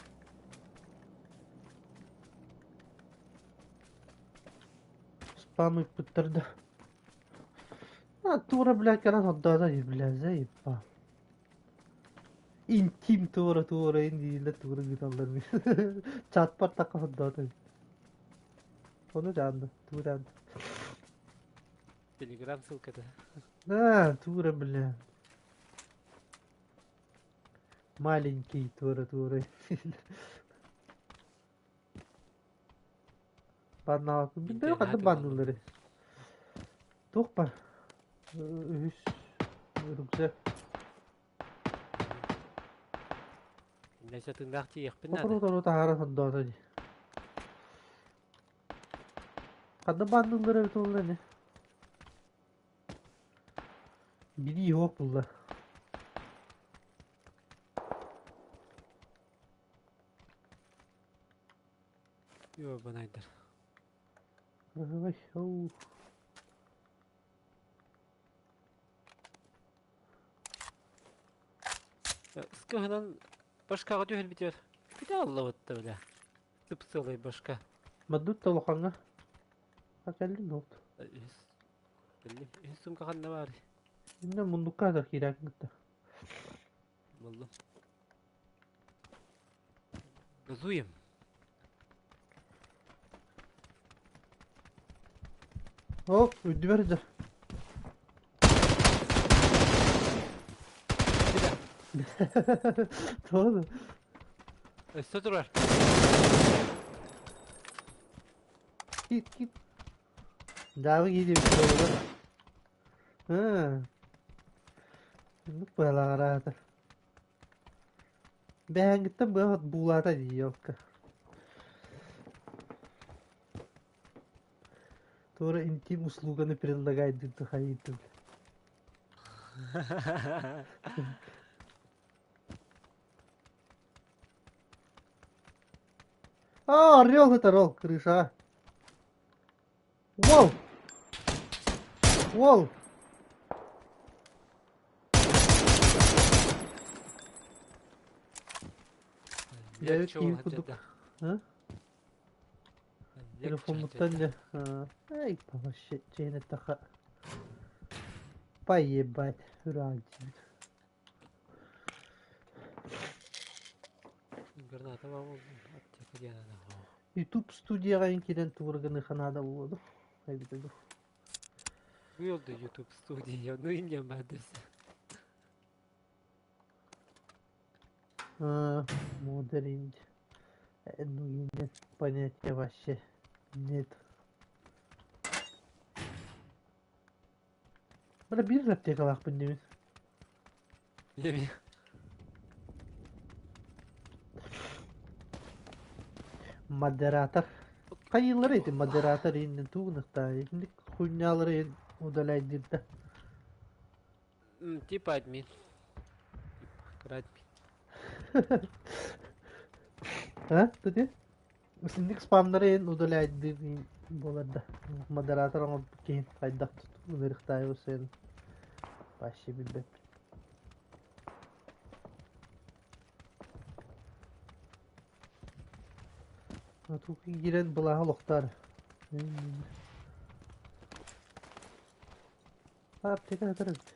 Спам ыппыттар да. А, тура, блядь, кэлэн отдаата дии, блядь, заебал. Интим туора-туора индиилэр туора гыталлар Чатпар такка отдаата. Ону дьаанна, тугу дьаанна. Телеграм ссылката. Да, тура, бля. Маленький туора-туора. Баннаабаппын билбэт ханнык банныыллары. Туох бар? Үһүс рюкзак. Иннэсэ тыыннаах тиийиэхпин наада. Сотору-сотору таһаара сордоото дии. Ханна банныыллар эбит буолла ини? Билии суох булла. Ёбанайдар. Ой, оу. Ыскыһынан башкаҕа түһэрбитигэр бүтэ аллабытта бля. Сып-сылай башка. Маддут да улахаҥҥа. А кэллин ол. Үһүс. Кэллим. Үһүс сумка ханна баарый? Иннэ муннукка да киирээкин кытта. Буллум. Газуем. Оп, үрдүбэр да. Тоҕо Өссө турар. Кит кит. Дааҕы киирдибит буолуо. Оннук быһалааҕыраата. Бэһээҥҥиттэн быа буулаата дии елка. Туора интим услуганы предлагает хайыытын. А, орел это орел, крыша. Уол! Уол! Дьэ, киһи курдук. Телефоммуттан дьэ. Эй, вообще, чэйин эттэххэ. Поебать, ура диибит. Граната аптека диэн Ютуб студияҕа киирэн тугу наада буолуо дуу? Эбитэ дуу. Был да YouTube студия, ну и не бадыс. Моделинг. Ну и нет понятия вообще. Нет. Бара биир аптекалаахпын диибин. Деми. Модератор. Хайыылар эти модератор иннин тугунахтаа итинник хуйнялары удаляйдырда. Типа админ. Типа админ. А? Тути? Итинник спамнары ин удаляйдыр буолар да. Модератор оҥорбут киһин хайдах тутуунарыхтаайы сен вообще билбэппин. Туки киирэн былааһы олохтоор. Аптека сытар эбит.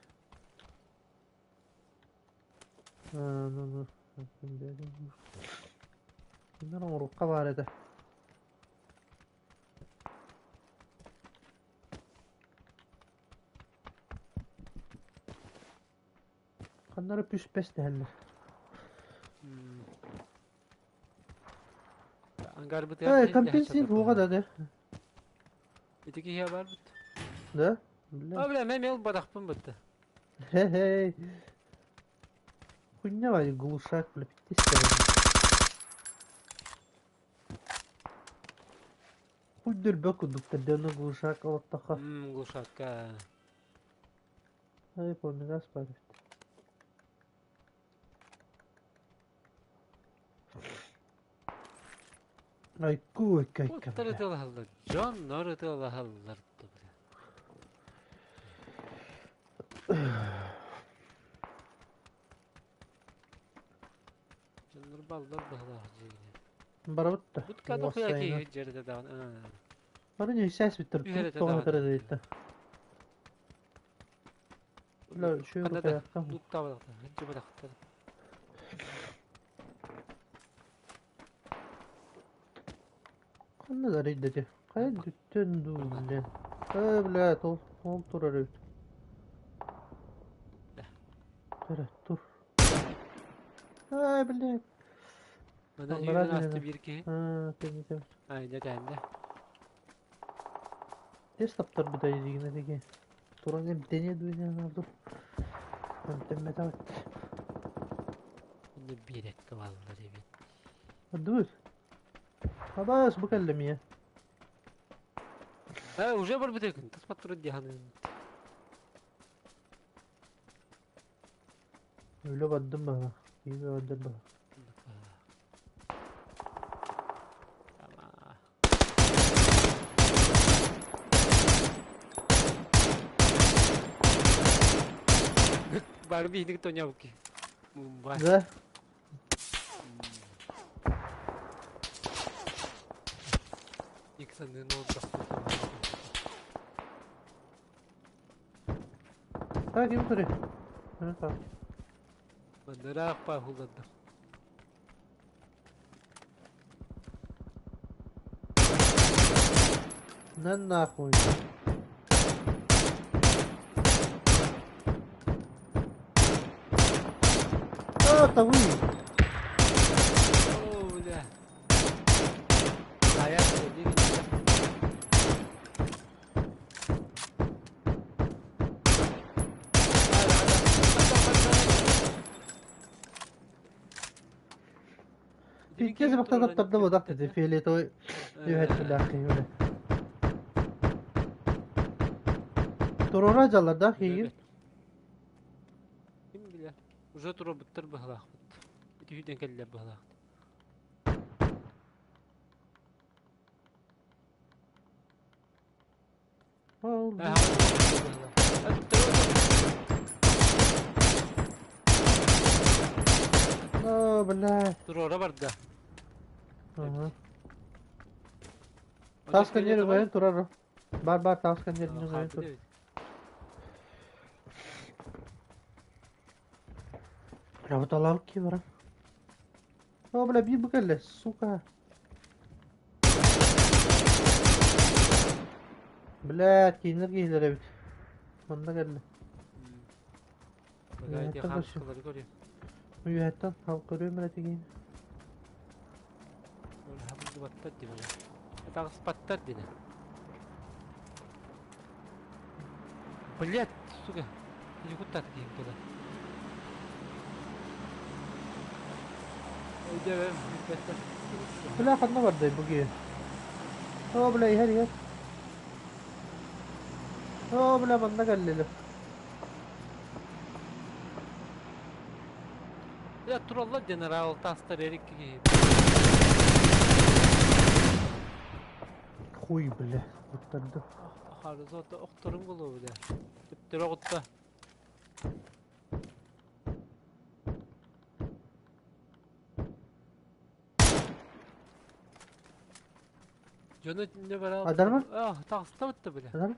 Ну ну. Кинилэр оҥоруохха баар этэ. Ханна эрэ түспэс дэһэллэр. Ангарбытыгар Э, компенсин туоҕа да де. Ити киһи барбыт. Да? А, бля, мен мел бадахпын бытты. Хе-хей. Хуйня вали глушак, бля, пиздец. Хуй дөлбө курдук төрдөнө глушак олоттохо. Глушакка. Ай, помню, спать. Айку, айка, Уттар ытыалаһаллар, дьоннор ытыалаһаллар да бля. Дьоннор баллар быһылаах дьиҥинэ. Барабыт да. Бутка да хуя киһи дьэрдэ даҕаны. Бары не сээс биттер. Үһэрэтэ Тоҕо даҕаны. тарыйта. Бля, үчүгэй Ханна да рукоятка. луттаабатахтар, сылдьыбатахтар. Ханна да арыйда ити? Хайа бүттүн дуу, бля. Э, бля, ол, ол турар эбит. Тура, тур. Ай, бля. Манан Аллараа сүүрэн ааста түһэн. биир киһи. Аа, кэннитэ. Ай, дьэ тээннэ. Тез таптарбыта дигинэ диги. Туран эмтэниэ дуу диэн ду. Эмтэммэтэ. Онно биэрэккэ бааллар эбит. Дур. Абаас бу кэллэ миэ. А, уже барбыт күн. Таспат турар дии саныыбын. Өлө бардым баҕа. Киһи бардым баҕа. Ама. Бары биһиги тонябыки. Мумбай. Да? Иксаны нолда. Так, ким турар? Ha, так. Мандараах пахулладым. На нахуй. А, это вы! О, бля. А я что, не Пиздец, бахтадап тарда бодах dedi. Фиолетовый үһэтилээх бля. Турора жаллардаах киигин. Ким билэр. Уже туруорбуттар быһалаахпыт. Ити кэллэр быһалаах. Ол О, бля. Туруора барда. Ага. Тас коньер угайын турар. Бар бар тас коньер угайын тур. Работалар ки бара. О, бля, биир бу кэллэ, сука. Бля, кинилэр киһилэр эбит. Манна кэллэ. Погоди, хамскалары көрүм. Үйэттэн хал көрүөм эрэ тигин. Хабыллыбаттар дии Таҕыспаттар дии. Блять, сука. Куттат киһим кэлэ. Өйдөбөм, бүппэттэр. Бля, ханна бардай бу киһи? О, бля, иһэр иһэр. О, бля, манна кэллилэр. Бля, тураллар генерал тастар эрик киһи. Хуй, бля, куттарды. Харызота охторун булу бля. Түптөр оҕутта. Дьону не бара. Адарма? А, таҕыстабытта бля. Адар?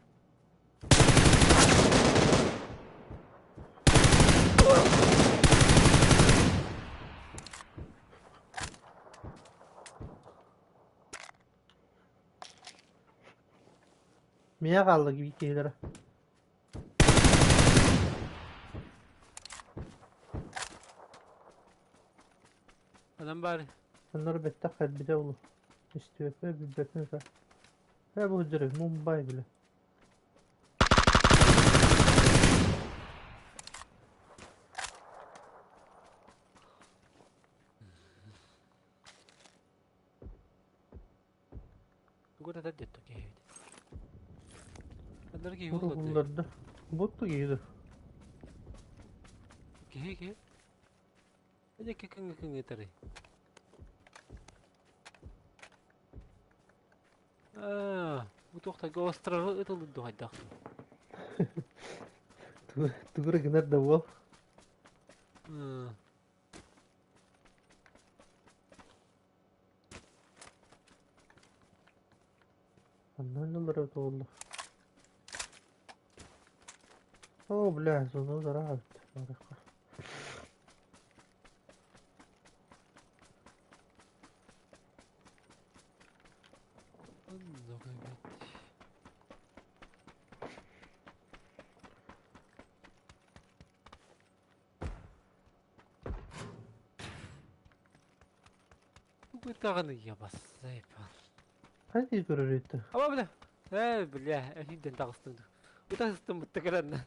Мия хаалла биир киһилэрэ. Анан баар. Оннор бэттэх кэлбитэ улу. Истибэппэ билбэппин са. Э бу дьөрү Мумбай бile. Тугу да detto киһи эбит. Аннары киһи Бура улларды. булларда. Ботtu киһи Киһи киһи. Эдэ кыҥы кыҥытары. Аа, бу туохтарга островы ытыллы хайдах. Тугура гынар да буол. Ханна ыллара буолла. О, бля, зону зараабыт. Барыха. Оннук эбит. Тугу даҕаны ябассайпан. Хайдыы көрөр этэ? Аба бля. Ээ, бля, эһинден таҕыстым. Утасыстым бутта кэлэннэ.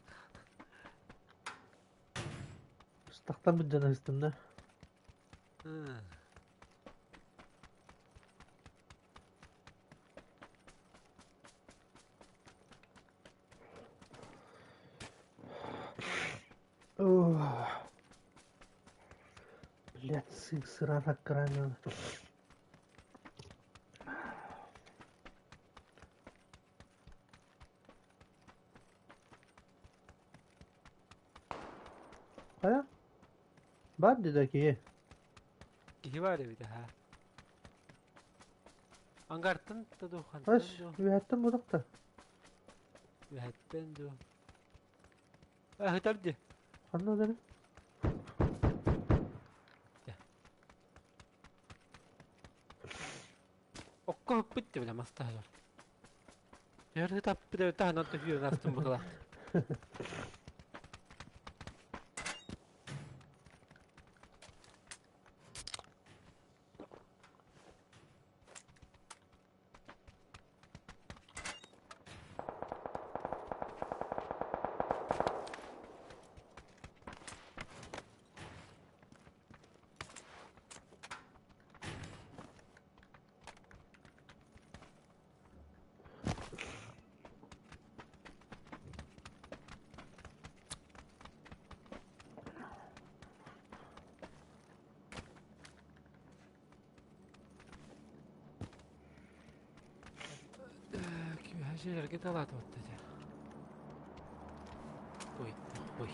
Тахтан быдьан ыстым да. Блядь, сык сыран аккаранан. Хайа? Бар деді киһи. Киһи баар эбит аһа. Ангартан да ду, хантан Аш, ду, үһәттен будукта. үһэттэн ду. Ыһытар ди. Ханна дары? Окко ыппыт дии бile мастаһыгар. Өр ытаппыт эбит таһынан түһүөн астым быһылаах. Күүһэ талаата отта дьэ. Ой, ой.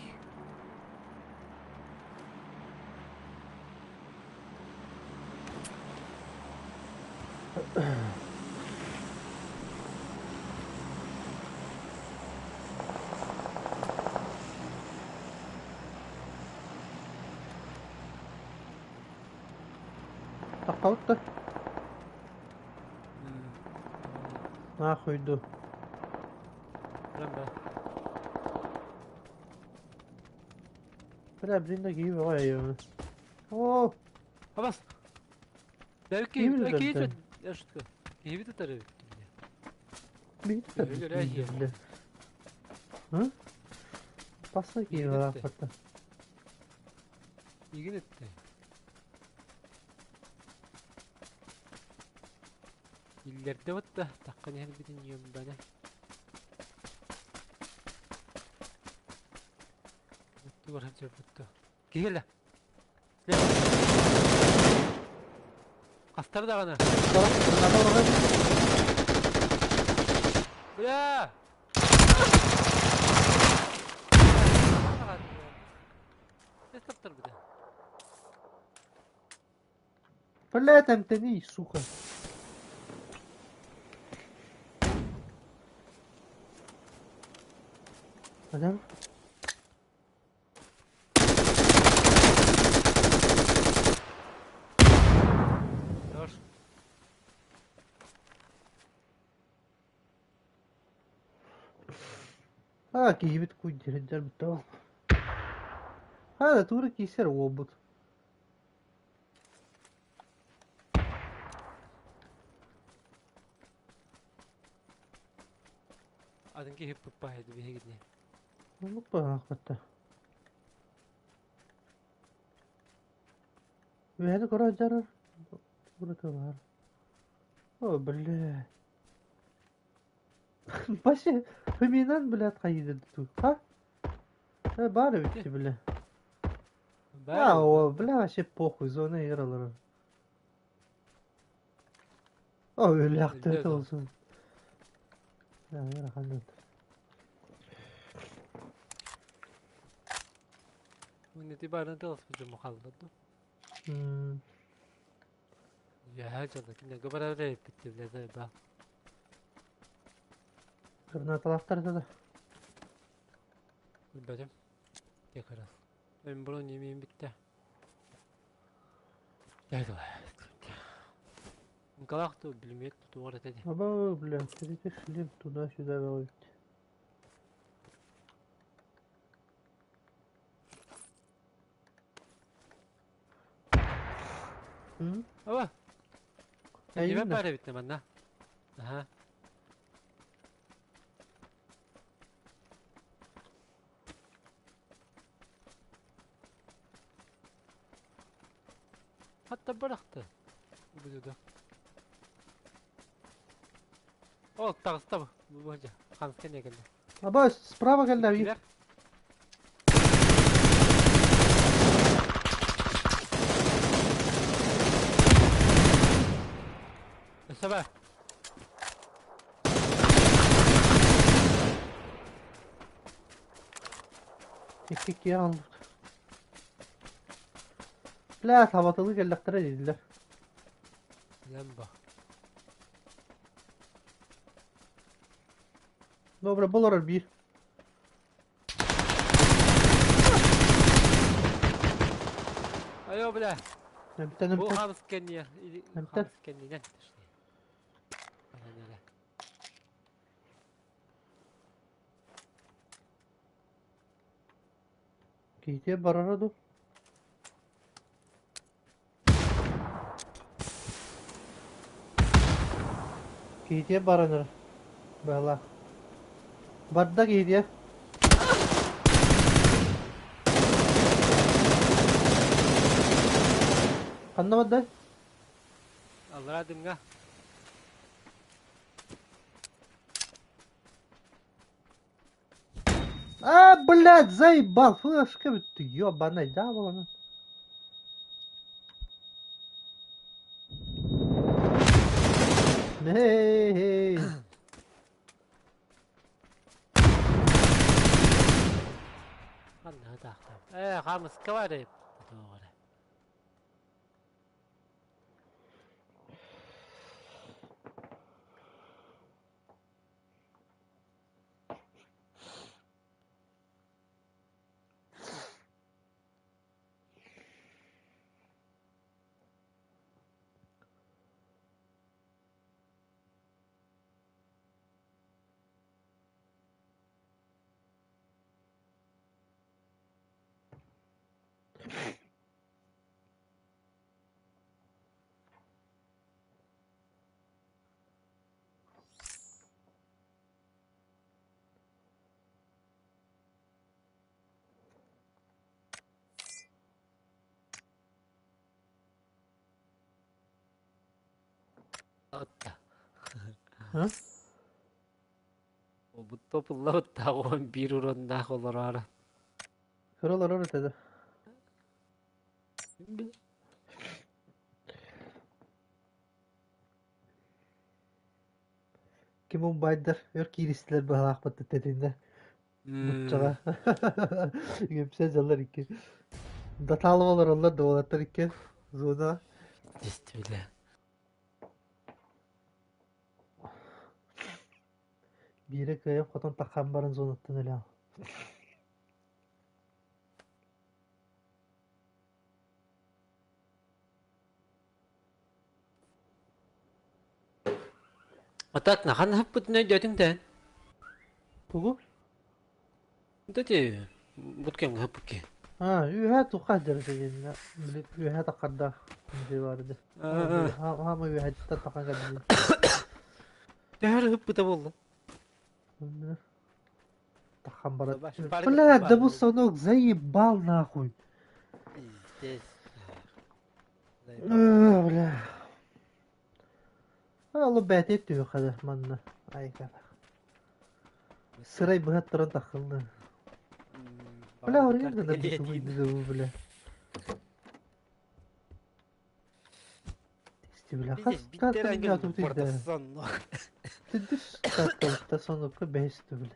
Таххабыт да. Нахуй ду. Прям да. Бля, блин, да киһи бөҕө айыма. О, Абас! Киһи Киһи тутар. Я шутка. Киһи тутар эбит. Биһи тутар. Киһи Hı? Басса киһи Игин бар этте. аппатта. Игин этте. Иллерде батта. Таккан иһэн битин ньүөмбэне. Бутту баран бутту. Киһи Хастар даҕаны. Бля! Бля, там тяни, сука. Адам? Хорош. А, киһибит куйдирдер бутал. А, да тура кисер обут. Атын киһи пыппаһайды биһигитне. Ну, пахатта. Үһәни көрө жарар. Тура бар. О, бля. Вообще, Фоминан, блядь, хайдыр ту. Ха? Бар эбит бля. Баар А, эбит о, да. бля, вообще похуй, зона игралара. О, Өлдө өлөөхтөөтө да. olsun. Ыарахан. Уонна ити баарынан тыласпыт дьомму хаалла дуу. Үөһээ дьоно кинилэргэ барар эбиппит бля заебал. Гранаталаахтар да. Билбэтим. Как раз. Мен бронь имеем бүттэ. Николах ту билимиэт тутугар этэ дии. Аба, бля, ты шлем туда-сюда ловить. Аба! А Кэннибэр именно. баар эбит манна. Аха. Хатта бырахты. Буду. Ол таҕыста бу. Бу дьэ. Ханска не кэллэ. Аба, справа кэллэ. Иккилэр. Өссө баар. Икки иккигэ хаалбыт. Бля, сабатылыы кэллэхтэрэ дииллэр. Лэмбо. Добре, бұл олорор биир. Айо, бля. Эмтэн Бу эмтэн. хамыс кэнниэ. Эмтэн. Хамыс кэннинэн точнее. Баран эрэ. Киһитиэ барара дуу? Киһитиэ баран эрэ. Быһалаах. Барда киһитиэ. Ханна бардай? Аллараа дымҥа. А, блядь, заебал, флешка ты ебаный, да, была? Эй, Ханна таахтам. Ээ, хаамыска бар эбит. Тоҕо эрэ. Отта. А? Бу топуллабыттаах 11 уроннаах олороро. Кыралар этэ. Ким умбайдар өр кииристилэр быһалаахпыт тэтиннэ. Буччаҕа. Үөпсэ дьаллар икки. Датаалык олороллор да уолаттар икки. Зона. Действительно. Биирэ кыайан хотон таххан баран зонаттан өлөөн. А так нахан хаппытын өйдөөтүҥ да Тугу? Ити буткем хаппыкки. А, үөһээ тухха дьарыта диэн үөһээ таххардаах барды. Хаама үөһэттэн тахан кэллин. Төһөр хыппыта буолла? Тахан барат. Бля, да бу станок заебал нахуй. Пиздец. Бля. Алло бэти түһү хада манна. Ай ката. Сырай быһаттаран таххылла. Бля, орыйан да бля. Бля, хас Түдүс карталыкта сонукка бэһис бля.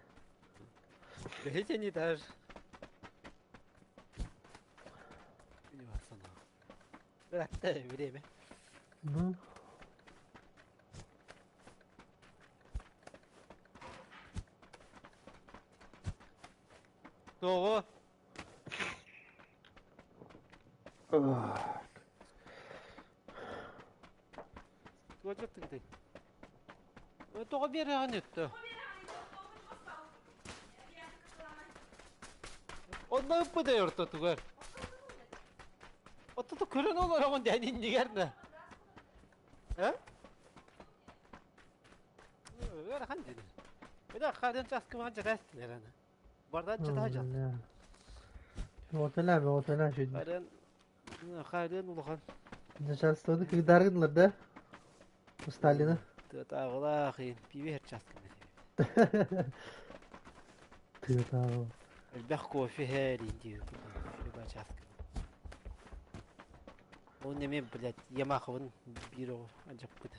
Бэһис этаж. Время. Ну. Тоҕо? Туочаттыгытай? Тоҕо биэрэҕин өттө? Онно ыппытай ортотугар. Оттото көрөн олороҕун дээн иннигэр да. Э? Ыарахан дии. Бэдэ хаден часкымаан жатастын эраны. Бардан чата жат. Отела, отела шүд. Хаден хаден улахан. Начальствоны кыйдаргынлар да? Сталина. Тыатааҕылаах пиви хер часкымы. Тыатааҕы. Элбэх кофе хэр инди. Люба часкымы. Ол неме, блядь, Ямаховын биир оҕо адьаппыт.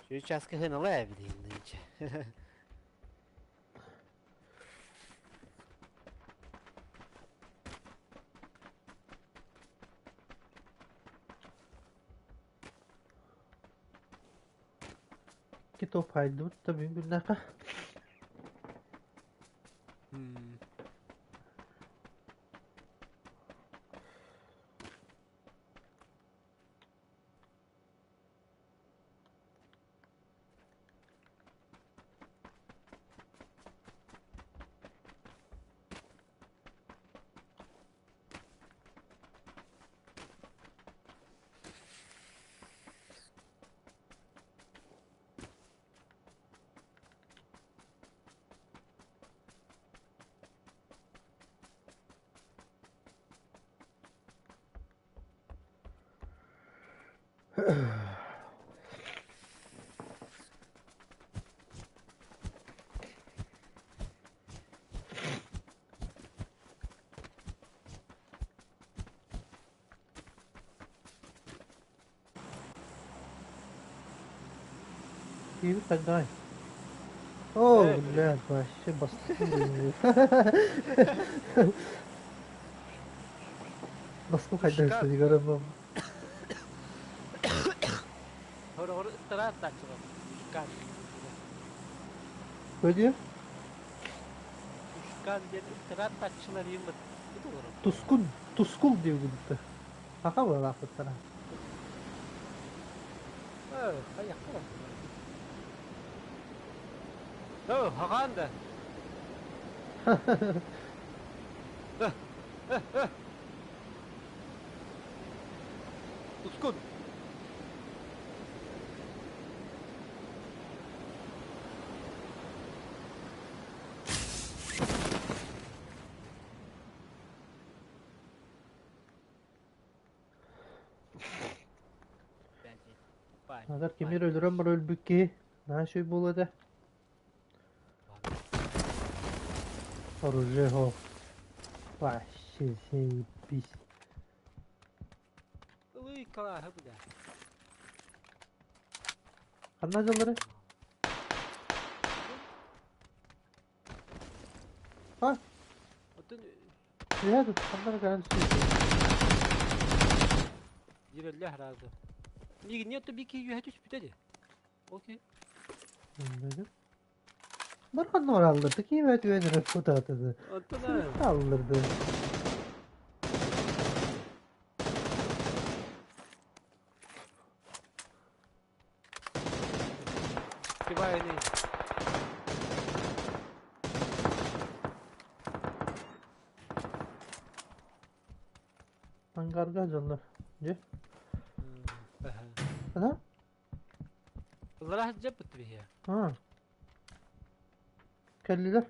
Сейчас кыһыныла эбилин нынче. Икки топ хайдыбыт да бүгүн күннээххэ. Киһи хайдай. О, блядь, вообще бастым. Баскым хайдай сигара Хороҕор ыттараат тааччылар. Ушкан. Что Ушкан диэн ыттараат тааччылар иин быт олорор. Тускун, тускул диэбитэ. Хаха буолаахпыттара. Хайакка бар. О, хагаан да. Тускун. Агар кимир өлөрөн бар өлбүт киһи наһаа үчүгэй буолуо этэ. Оружие вообще заебись. Ылый калааһы бля. Ханна дьаллары? А? Оттон Үһэ тут ханна кэлэн Дирелле сразу. Мигин нету бики үһэ түспүтэ ди. Окей. Бар ханна баралларды ким өтүөн эрэ кутаатыды. Оттон Аллырды. Кибайны. Ангарга дьоннор. Дьэ. Ана? Ыллара жаппыт биһиэ. А. Кэллилэр.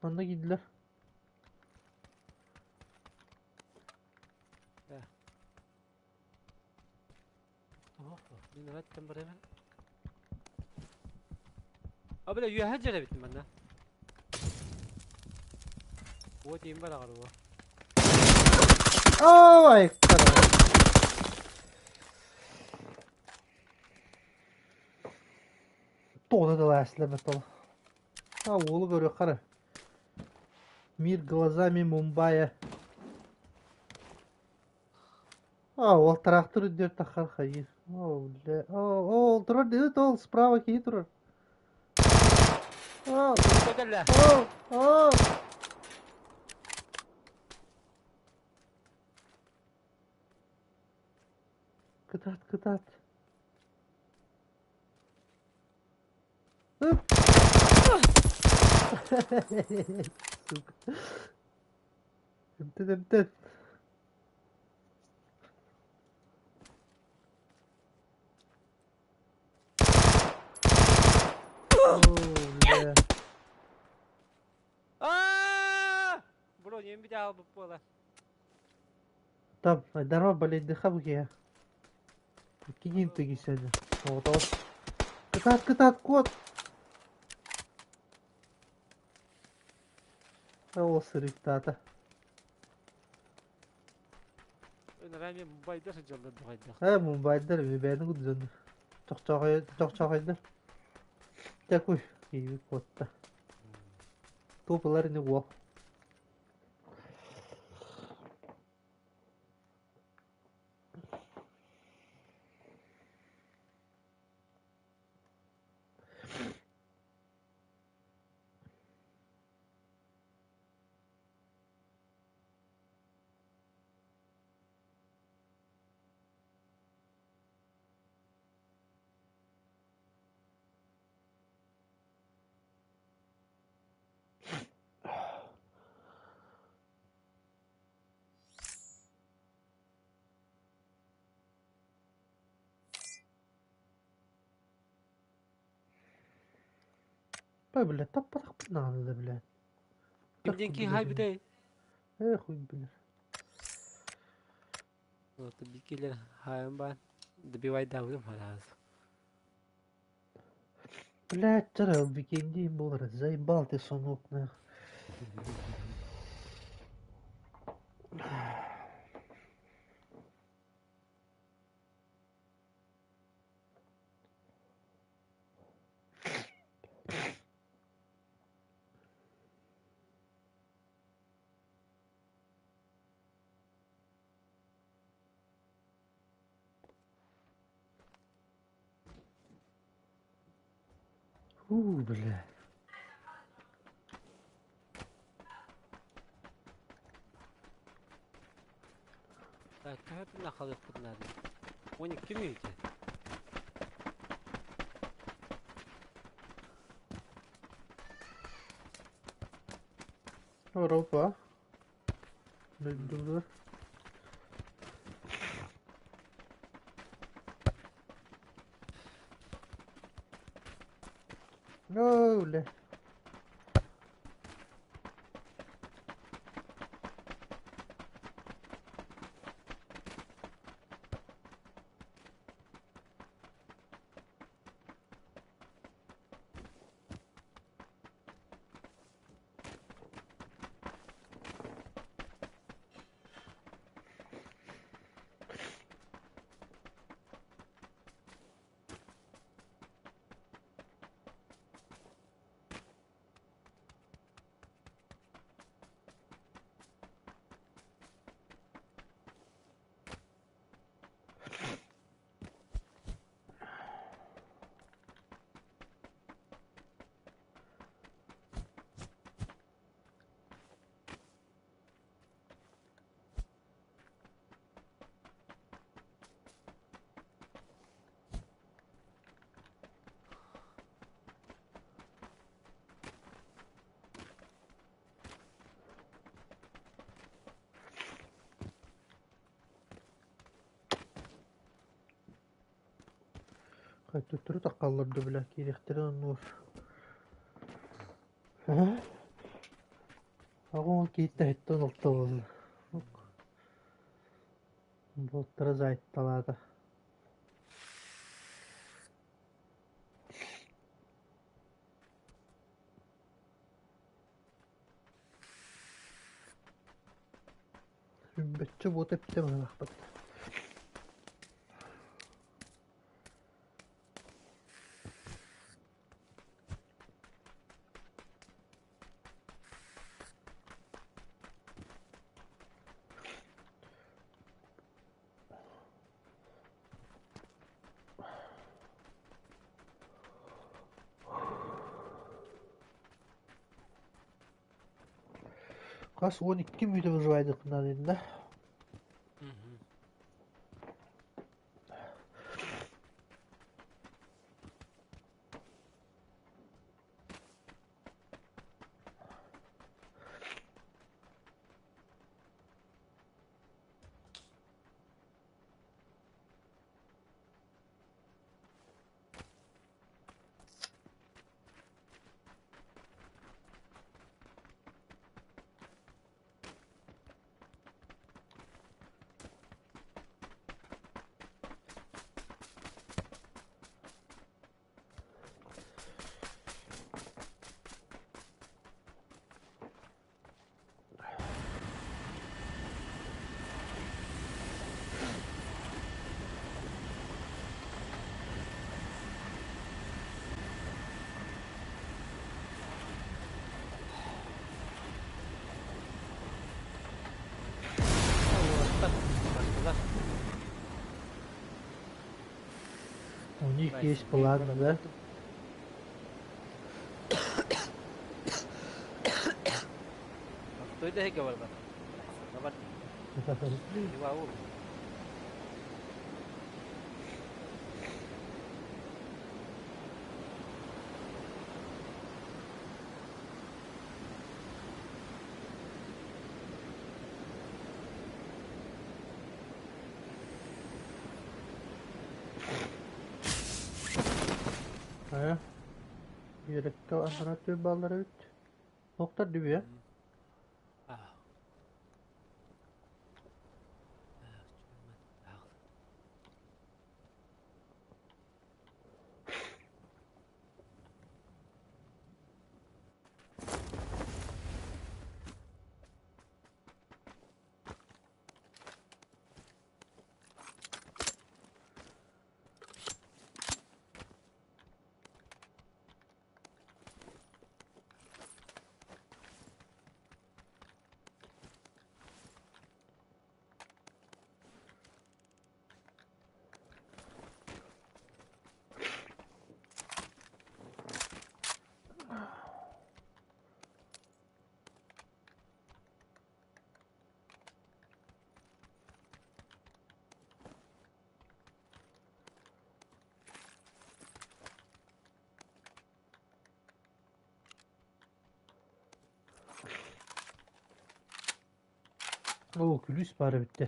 Манна киирдилэр. Мин ыраттан барамын. А бля үөһэ дьэр эбит манна. Уот иин бар аҕар уо. Ой, Тоҕо да ласлабат ол. А уолу көрүөххэ эрэ. Мир глазами Мумбая. А, ол тыраахтыр үрдүгэр таххар хайыы. О, бля. О, ол турар дии, ол справа киһи турар. О, Көтөллө. о, о. Кытаат, кытаат. Ып. Сука. Эмтэн, эмтэн. О, бля. Аа! Бро, не бит албыт буола. Там, здорово, болейдыха бу Кинин тыгисэни. Оҕотоҕус. Кытаат, кытаат, куот! Ол сырыктаата. Ыныраа Мумбайдар сылдьаллар дуҕайдах. Ээ, Мумбайдар үбээни куддьоннор. Чохчоохойдор. Такой, киһи куотта. Туопылар ини уол. Бай, бля, таппатахпын даҕаны да, бля. Кимден ки хай бүтэй? Э, хуй билэр. Вот бикилер хайым бар. Добивай даҕым хараас. Блядь, чара, викендин буолар, заебал ты, сынок, нах. Фу, бля. Так, төһө халыппыт надо. 12 мүнүүтэ. Европа. Дойдулар. Оо, бля. Төттөрү таххаллар да бля, киириэхтэрин оннугар. Аҕа ол киһиттэн иһиттэн алта буолла. Буоттара зайтталаата. Сүүрбэччэ буота эппитэ быһыылаахпыт. Хас 12 мүнүүтэ выживайдык да. У них есть план, да? Той да һэгэ барбат. Бар. Хайа? Үөрэккэ анараа түөр бааллар эбит. Туохтар дүбүө? Оо, күлүүс баара эбит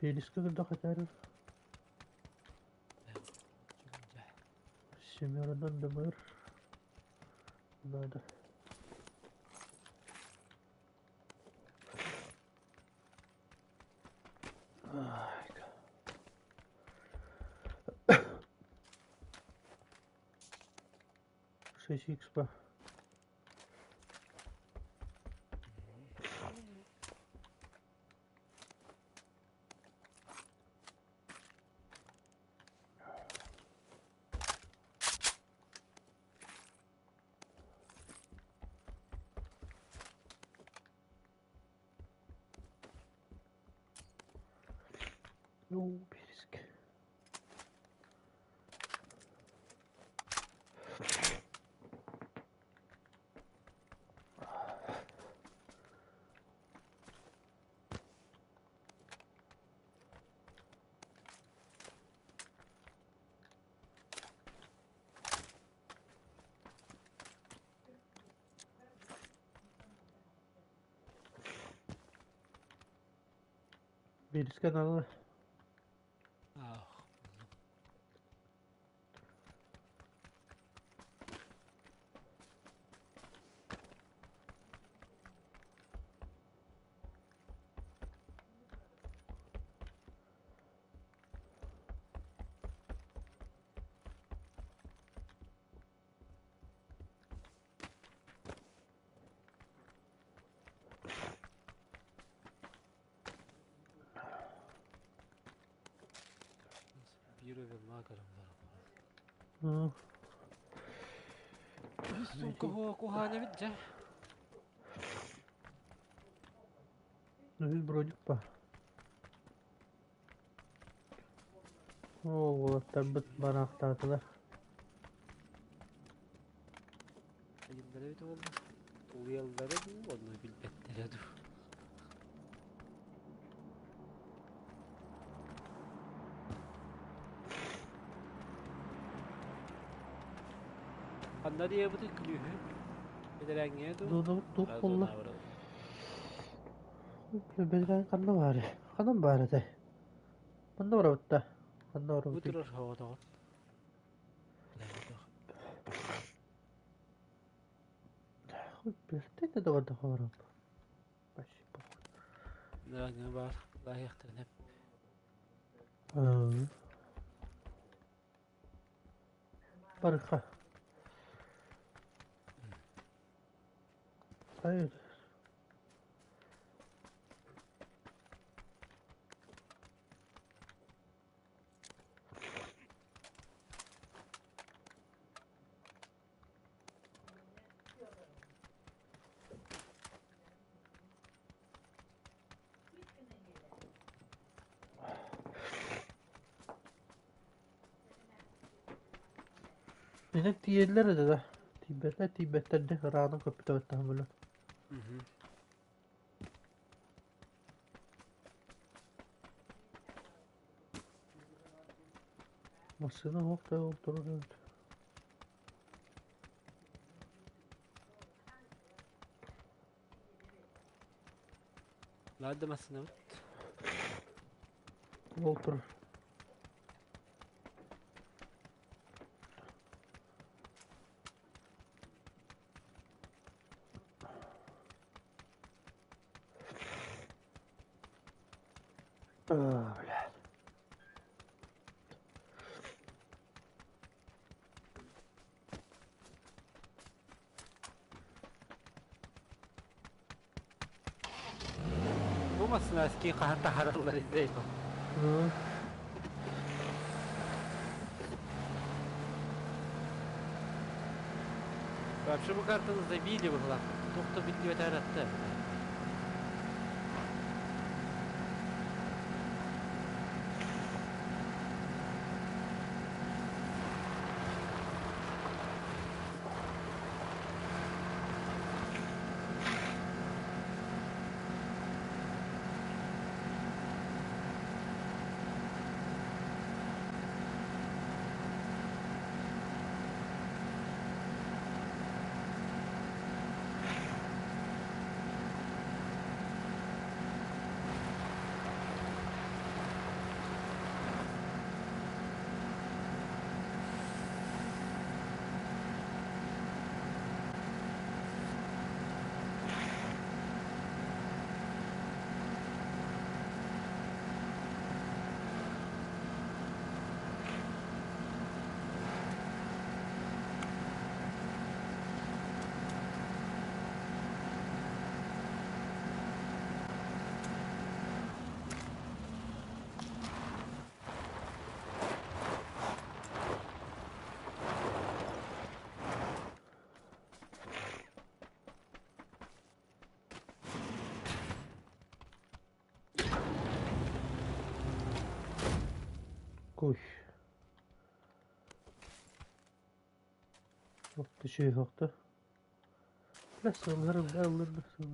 Пелиска кырдах этээр Семеродан дымыр. Надо. Ай, 6 икс по. Ну, переск. Биирискэ аналла. Биир өвөлмаа көрөн баран. Сука куһаан эбит дьэ. Үһүс броник ба. Оо, уолаттарбыт бараахтаатылар. Айыллара эбит буолла. Тулуйаллара дуу, онно билбэттэрэ дуу. Ханна диэбитий күлүүһү? Бэдэрээҥҥэ дуу? Зонабыт туох буолла? Бэдэрээҥ ханна баарый? Ханан баар этэй? Ханна барабыт да? Ханна Бу барабытый? турар соҕотоҕун. Бэртэ да барда барабыт. Вообще похуй. Бэдэрээҥҥэ баар. Лаһыахтарын эп. Барыха. Hayır. Мин тиийэллэр этэ да. Тиийбэтэ тиийбэттэр дэ ыраанан көппүтэ была. Массыына суох да ол турар эбит. Баар да массыынабыт. Ол турар. А, блядь. Бу массыына ски хаһан таһаараллар итей. Ну, Вообще бу картаны забили быһылаах. Туох да биллибэт аратта. Куй. Düşüyor yoktu. Nasıl alırım alırım nasıl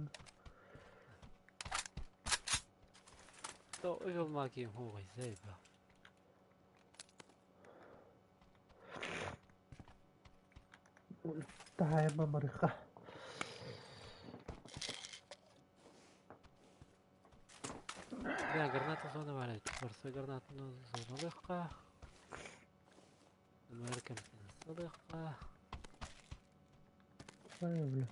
То өвөлмаки хугай зайба. Таайма марыха. Да, граната зона валяет. Барса гранатну зона легка. Американ легка. Ай, бля.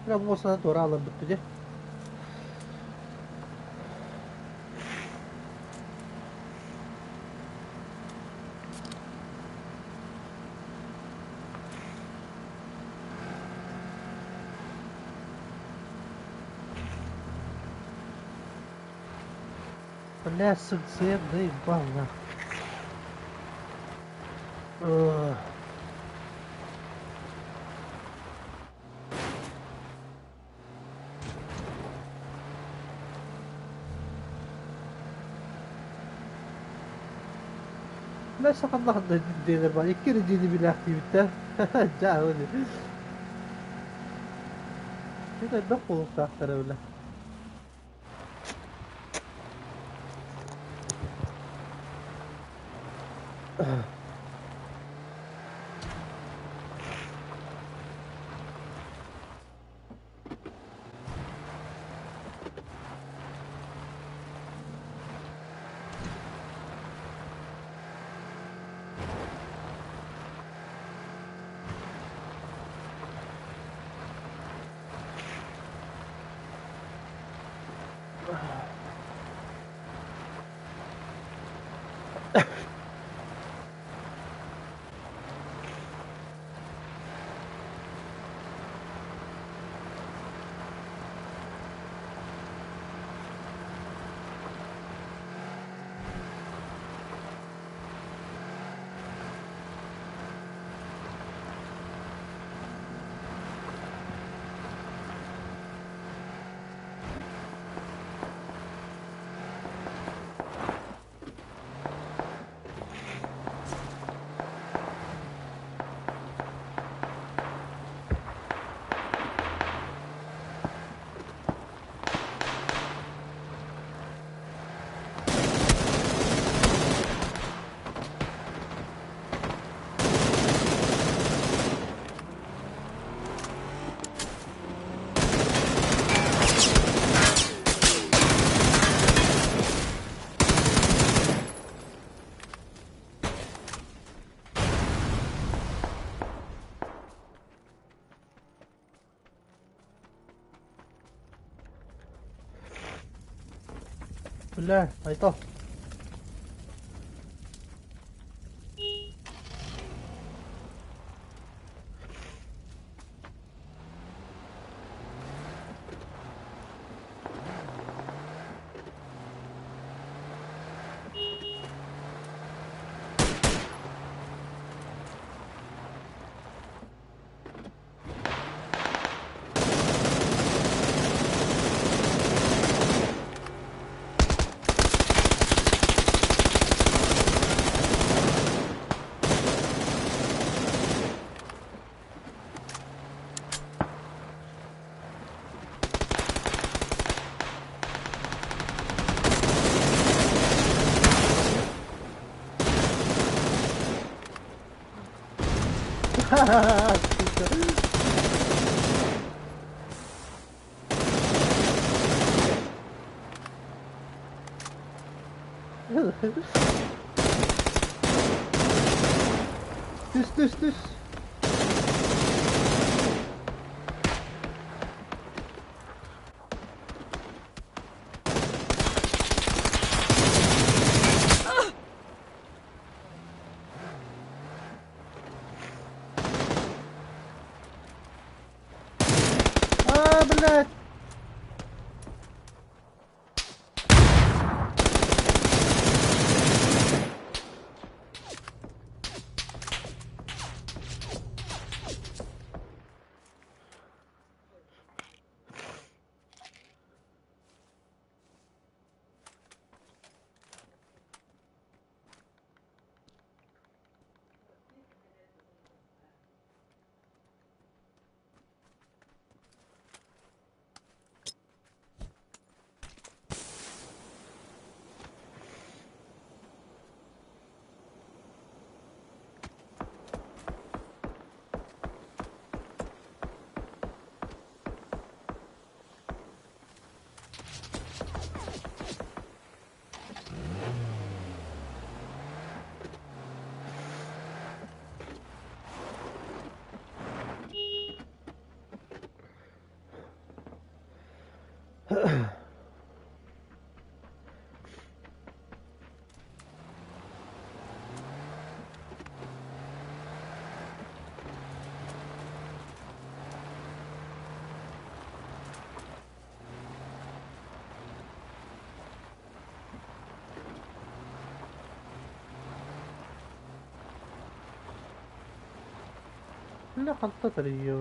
Бля, муосана туора алар бүттү дьэ. Бля, сыҥсыйан да ебал нах. Ugh. Бля, сахаллаах да диэлэр баар. Икки эрэ дьиэни билээхтиибит да. Дьаа, Чүт элбэх буолуохтаахтара бile. Бля, Айтал. Түс, түс, түс. А, блядь! Бля, ханта тарыйыа.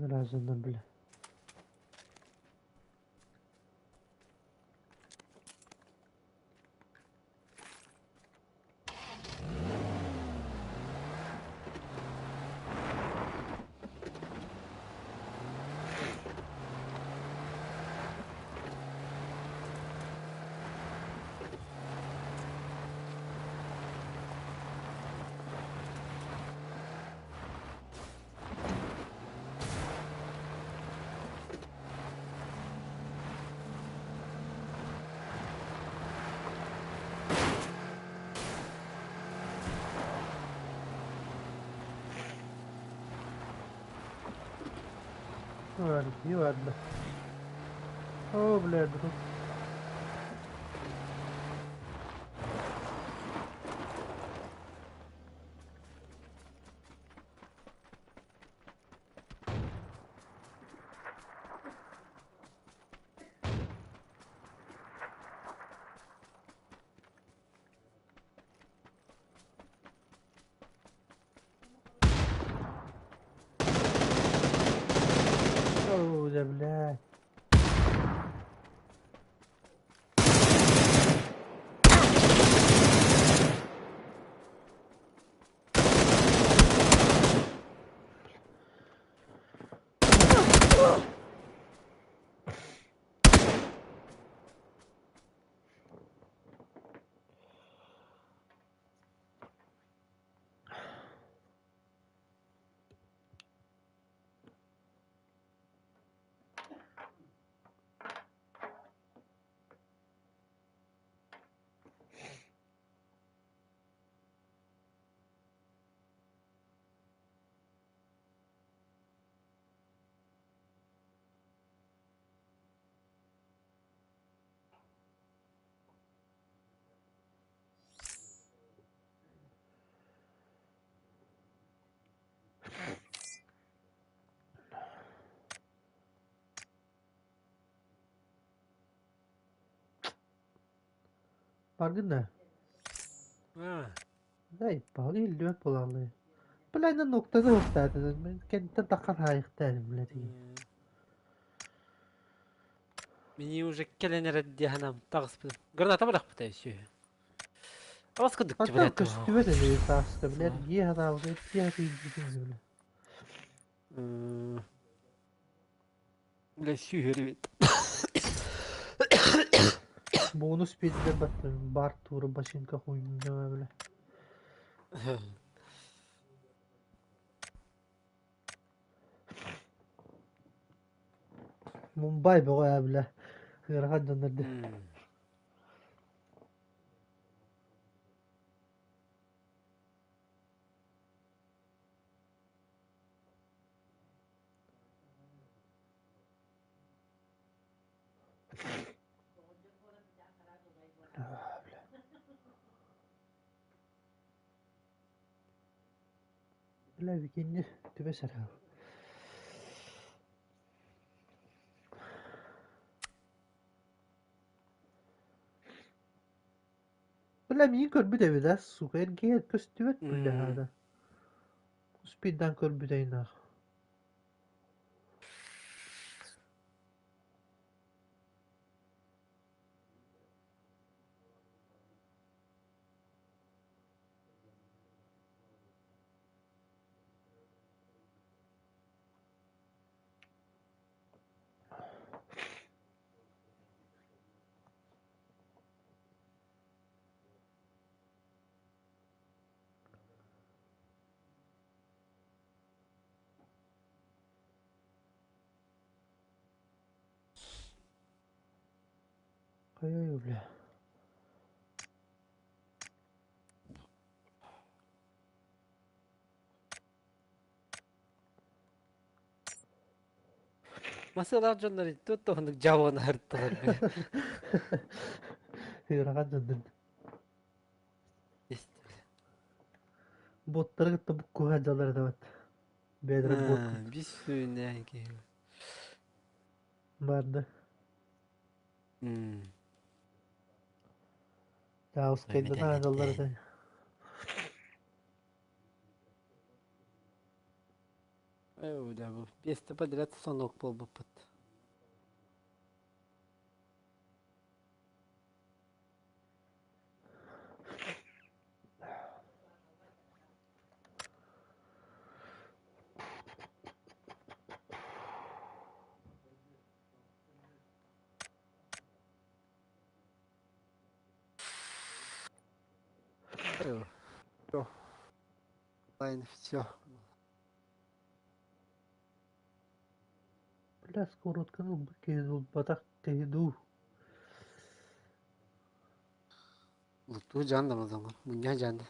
Разумно, бля. Ладно, ладно. О, блядь, друг. О, да, блядь. Баргын да? Дай, пали лёд булалы. Бля, на ноктаны устадын. Кенттен таққан хайықтарын, бля, деген. Мини уже кэлэн эрэр дии санаам таҕыспытым. Граната бырахпыта сүөһү. Абас кырдык Хантан блядь. көстүбэт эбит сааста, блядь, дии санаабыт, дии тиийбитин, бля. Бля, сүөһү эбит. Бонус биэрдилэр баттын бар тура бачыыҥка хуйня бля. Мумбай бөҕө ээ бля. Ыарахан дьоннор дии. Бля, викинни түбэс эрэ. Бля, миигин көрбүт эбит а, сука, эргийэр көстүбэт бля аата. Спиддан көрбүт айнаах. Хайа бля. Масыалаах дьоннор туох дьабон аһартылар. Ыарахан дьоннор. Боттары кытта буккуһа дьаллар этабат. Бэйэлэрэ бот Бис сүүнээн киһи. Барды. Таускайдана дьаллар этэ. Да бу биэстэ подряд сонок буолбуппут. Все. Все. Бля, сковородканы ылбыт киһи ылбатах киһи дуу. Луттуу жан да мазаңар. Мунья жан да.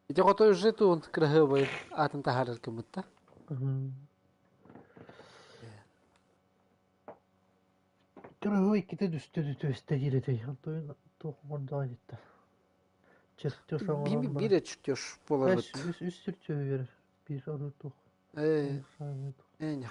Ити хоту уже туун кыраһыабай атын таһаарар кыммытта. Кыраһыабай иккитэ түстэ түстэ диир этэй. Онтон туох оҥордоҕо диттэ. Чертеж оҥорон баран. Биир чертеж буоларбыт. Үс үс чертеж берер. Биир ору туох. Э, э,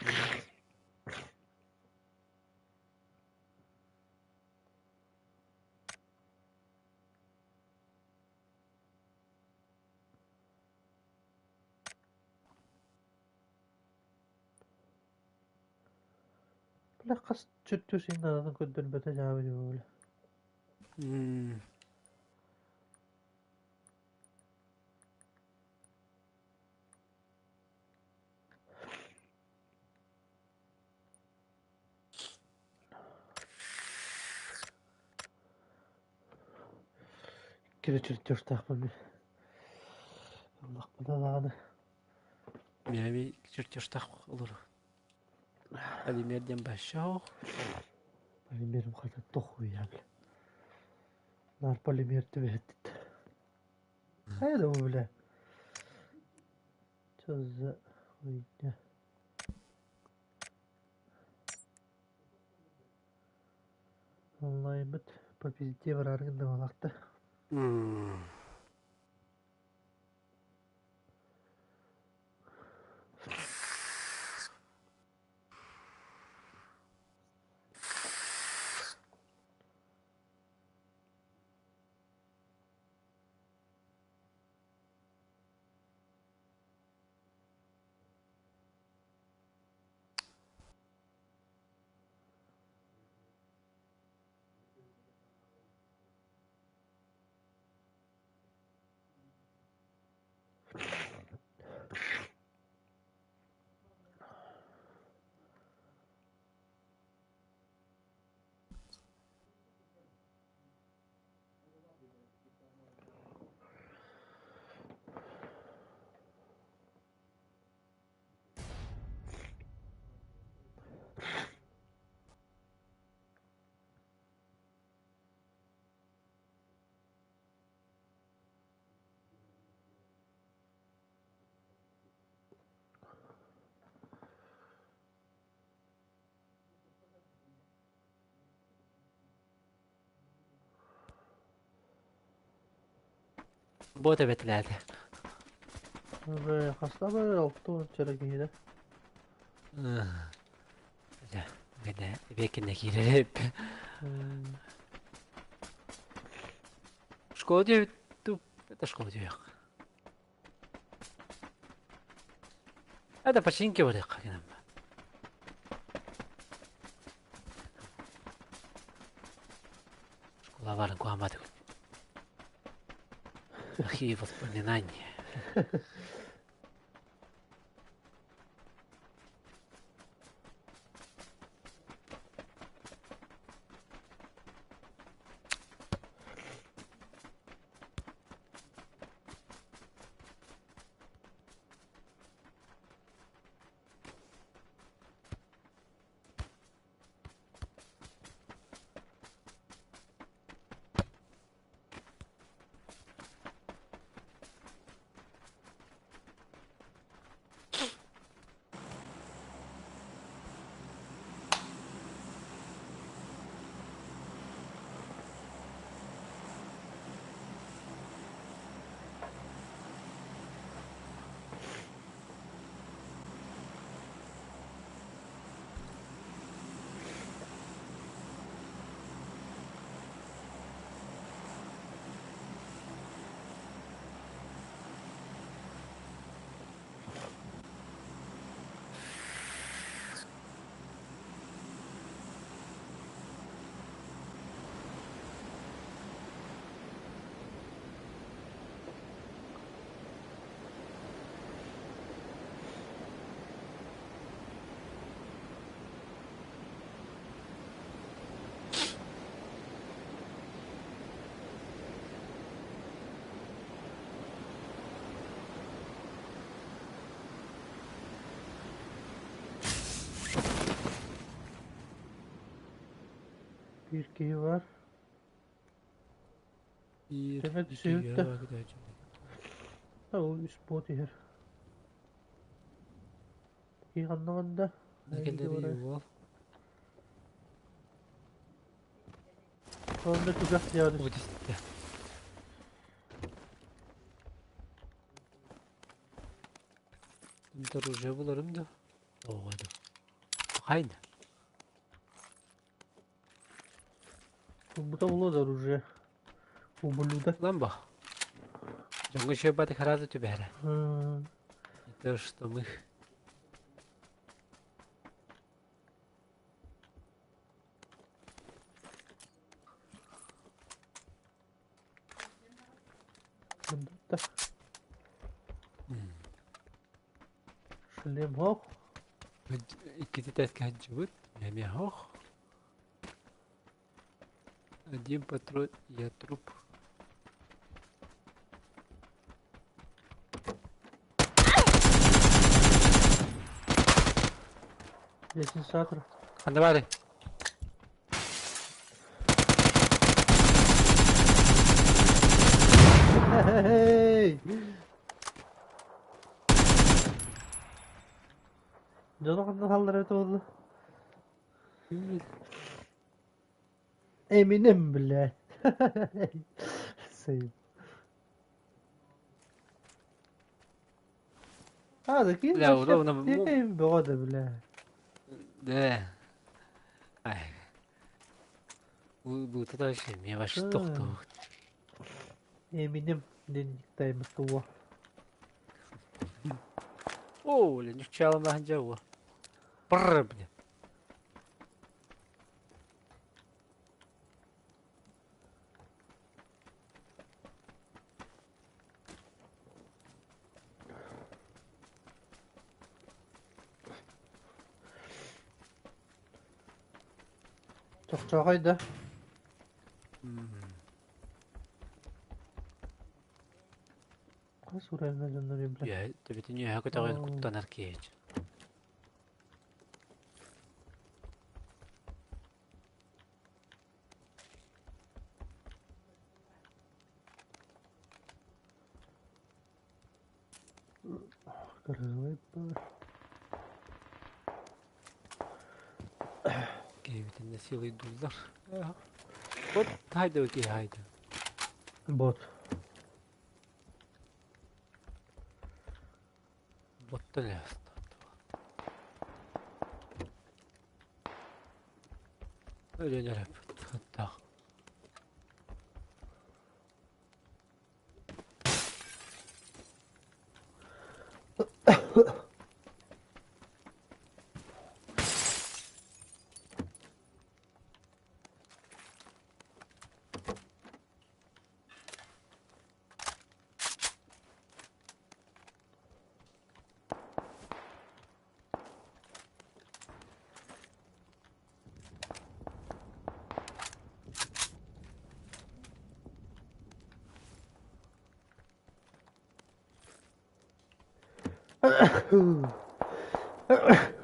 Бля, хас чертеж иҥ көрдөрбөтө дьаабы бля. Икки чертежтаахпын мин. Ыллахпына даҕаны. Миэби чертежтаах олор. Полимер диэн башшаах. Полимерим хата тохуя бля. Нар полимер түбэһэттит. Хайа да бля. Что за хуйня? Онлайнбыт по пизде бараргын да балахта. Бот эбэтилээтэ. Хаста бар 60 чара киһи Дьэ, гэнэ эбиэкинэ киирэр Школа диэбит это школа диэх. Это починки барыахха гынан. Школа барын куаматык. Плохие воспоминания. Bir киһи бар. Биир, Төбө икки, түсүбүт да. үс, Ол үс бот иһэр. Киһи ханна барда? Кэллэри уол. Онно түгэх диэҕи Уу түстэ. Оружие буларым да. Оҕоду. Хайна. Булбута булуо да оружие. Ублюдок. Лан ба. Дьоҥҥо үчүгэй баты хараата түбэһэрэ. Это что мы Да. Шлем хох. Иккити тэскэ сылдьыбыт. Эмиэ хох. Один патрон, я труп. Лестницатор. Ханна баарый? Hey! Дьоно ханна хааллар эбитэ буолла? Eminem блядь. Сейм. А, да ким Бля, удобно. Ким бөҕө да, бля. Да. Ай. Бу вообще мне вообще тохтоо. Eminem диэн таймыр туо. О, бля, нуччалаан дьэ Бррр, бля. Чохчоҕой да. Хас уровень дьоннор бля. Үөһэ төбөтүн үөһэ көтөҕөн куттанар киһи. Кыргызлай бар. Киһибитин силыйдууллар. Вот хайда киһи хайда. Бот. Өлөн эрэппит сыттах.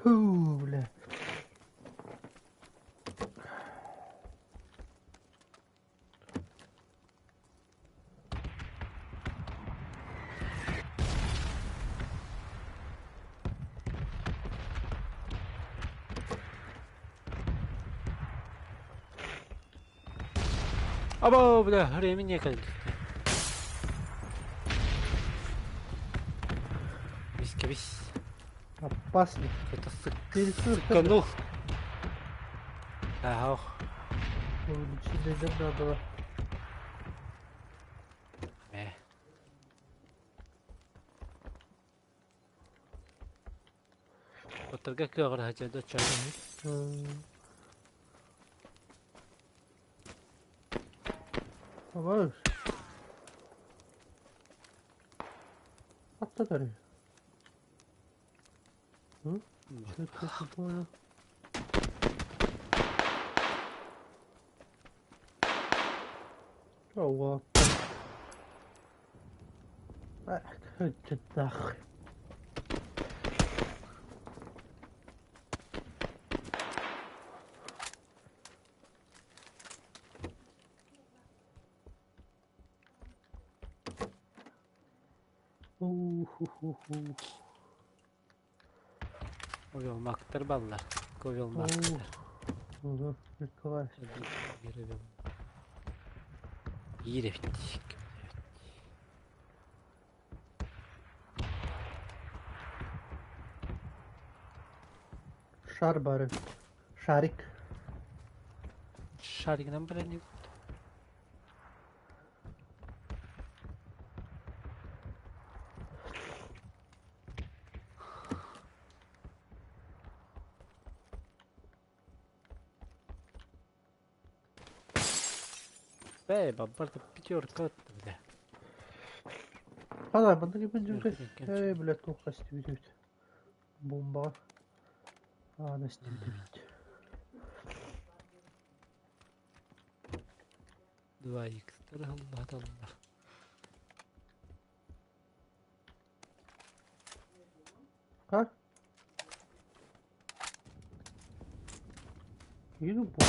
Бля. Або, бля, времени кэлбит. Кэбис, кэбис. Опасно. Это сыканул. Ах. Увеличение надо. Э. Оттарга кыаҕыр хача да чай. Абаш. Аттатары. Что это такое? Ого. Это нахуй. У-ху-ху-ху. Ковелмактар баллар. Ковелмактар. Угу, Николай. Биир Шар бары. Шарик. Шаригынан билэн Бэй, бабарда пятерка, бля. Ана, манна ким жүргө. Эй, бля, туох эстибит. Бомба. Аана эстибит. 2 х аллар. А? Еду бомба.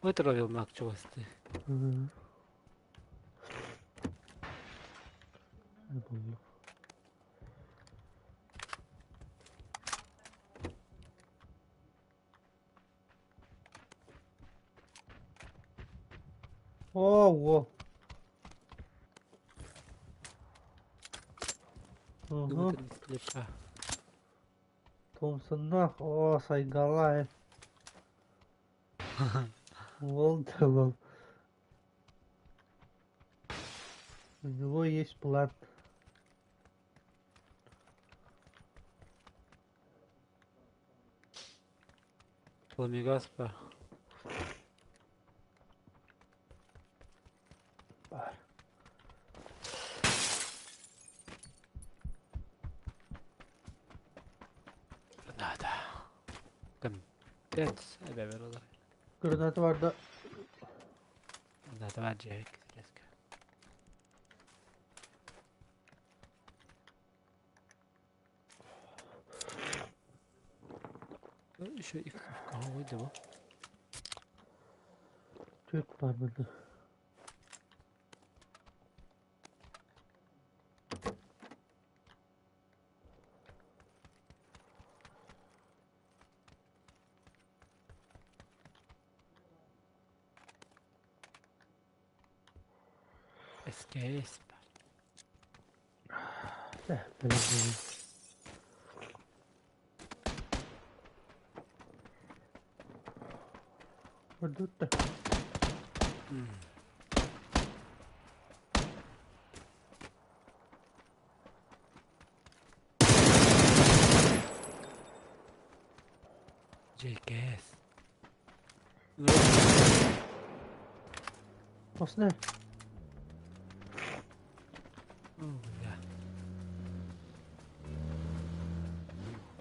Вытравил мак чугасты. О, о. Томсоннах, о, сайгалай. Лол да лол. У него есть план. Пламегаспа. Бар. Надо. Компенс. Эбэ олар. Граната бар да. Граната бар жебек. Еще и в кого выйдем? Түк бар мында. СКС Ордутта. JKS. Осне. Бля.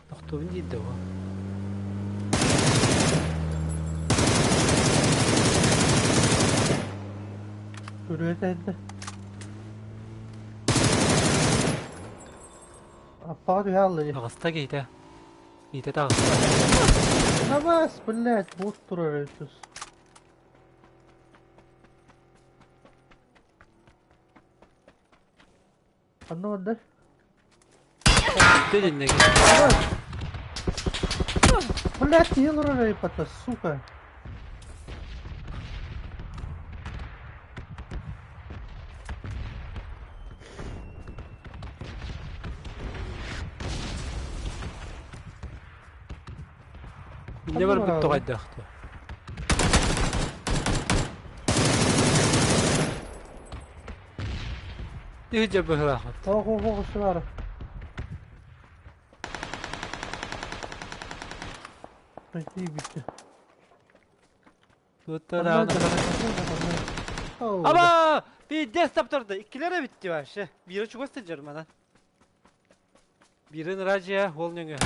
Тохтуубун диир да уол. Көрүөтэ эрдэ. Аппаҕа түһэ алла дии. Таҕыста киһитэ. Иитэ таҕыста. Намас, блядь, буут турар өтүс. Ханна барда? Бүттэ дэннэги. Блядь, киһи олорор айпата, сука. Иннэ барбыт тоҕойдоох дуо? Иһдьэ быһылаахыт. Ох, ох, ох, сылара. Пойти битте. Аба! Пиздец таптарды. Иккилere bitti вообще. Бири чугас сылдьар манан. Бирин радио ол нөҥүө.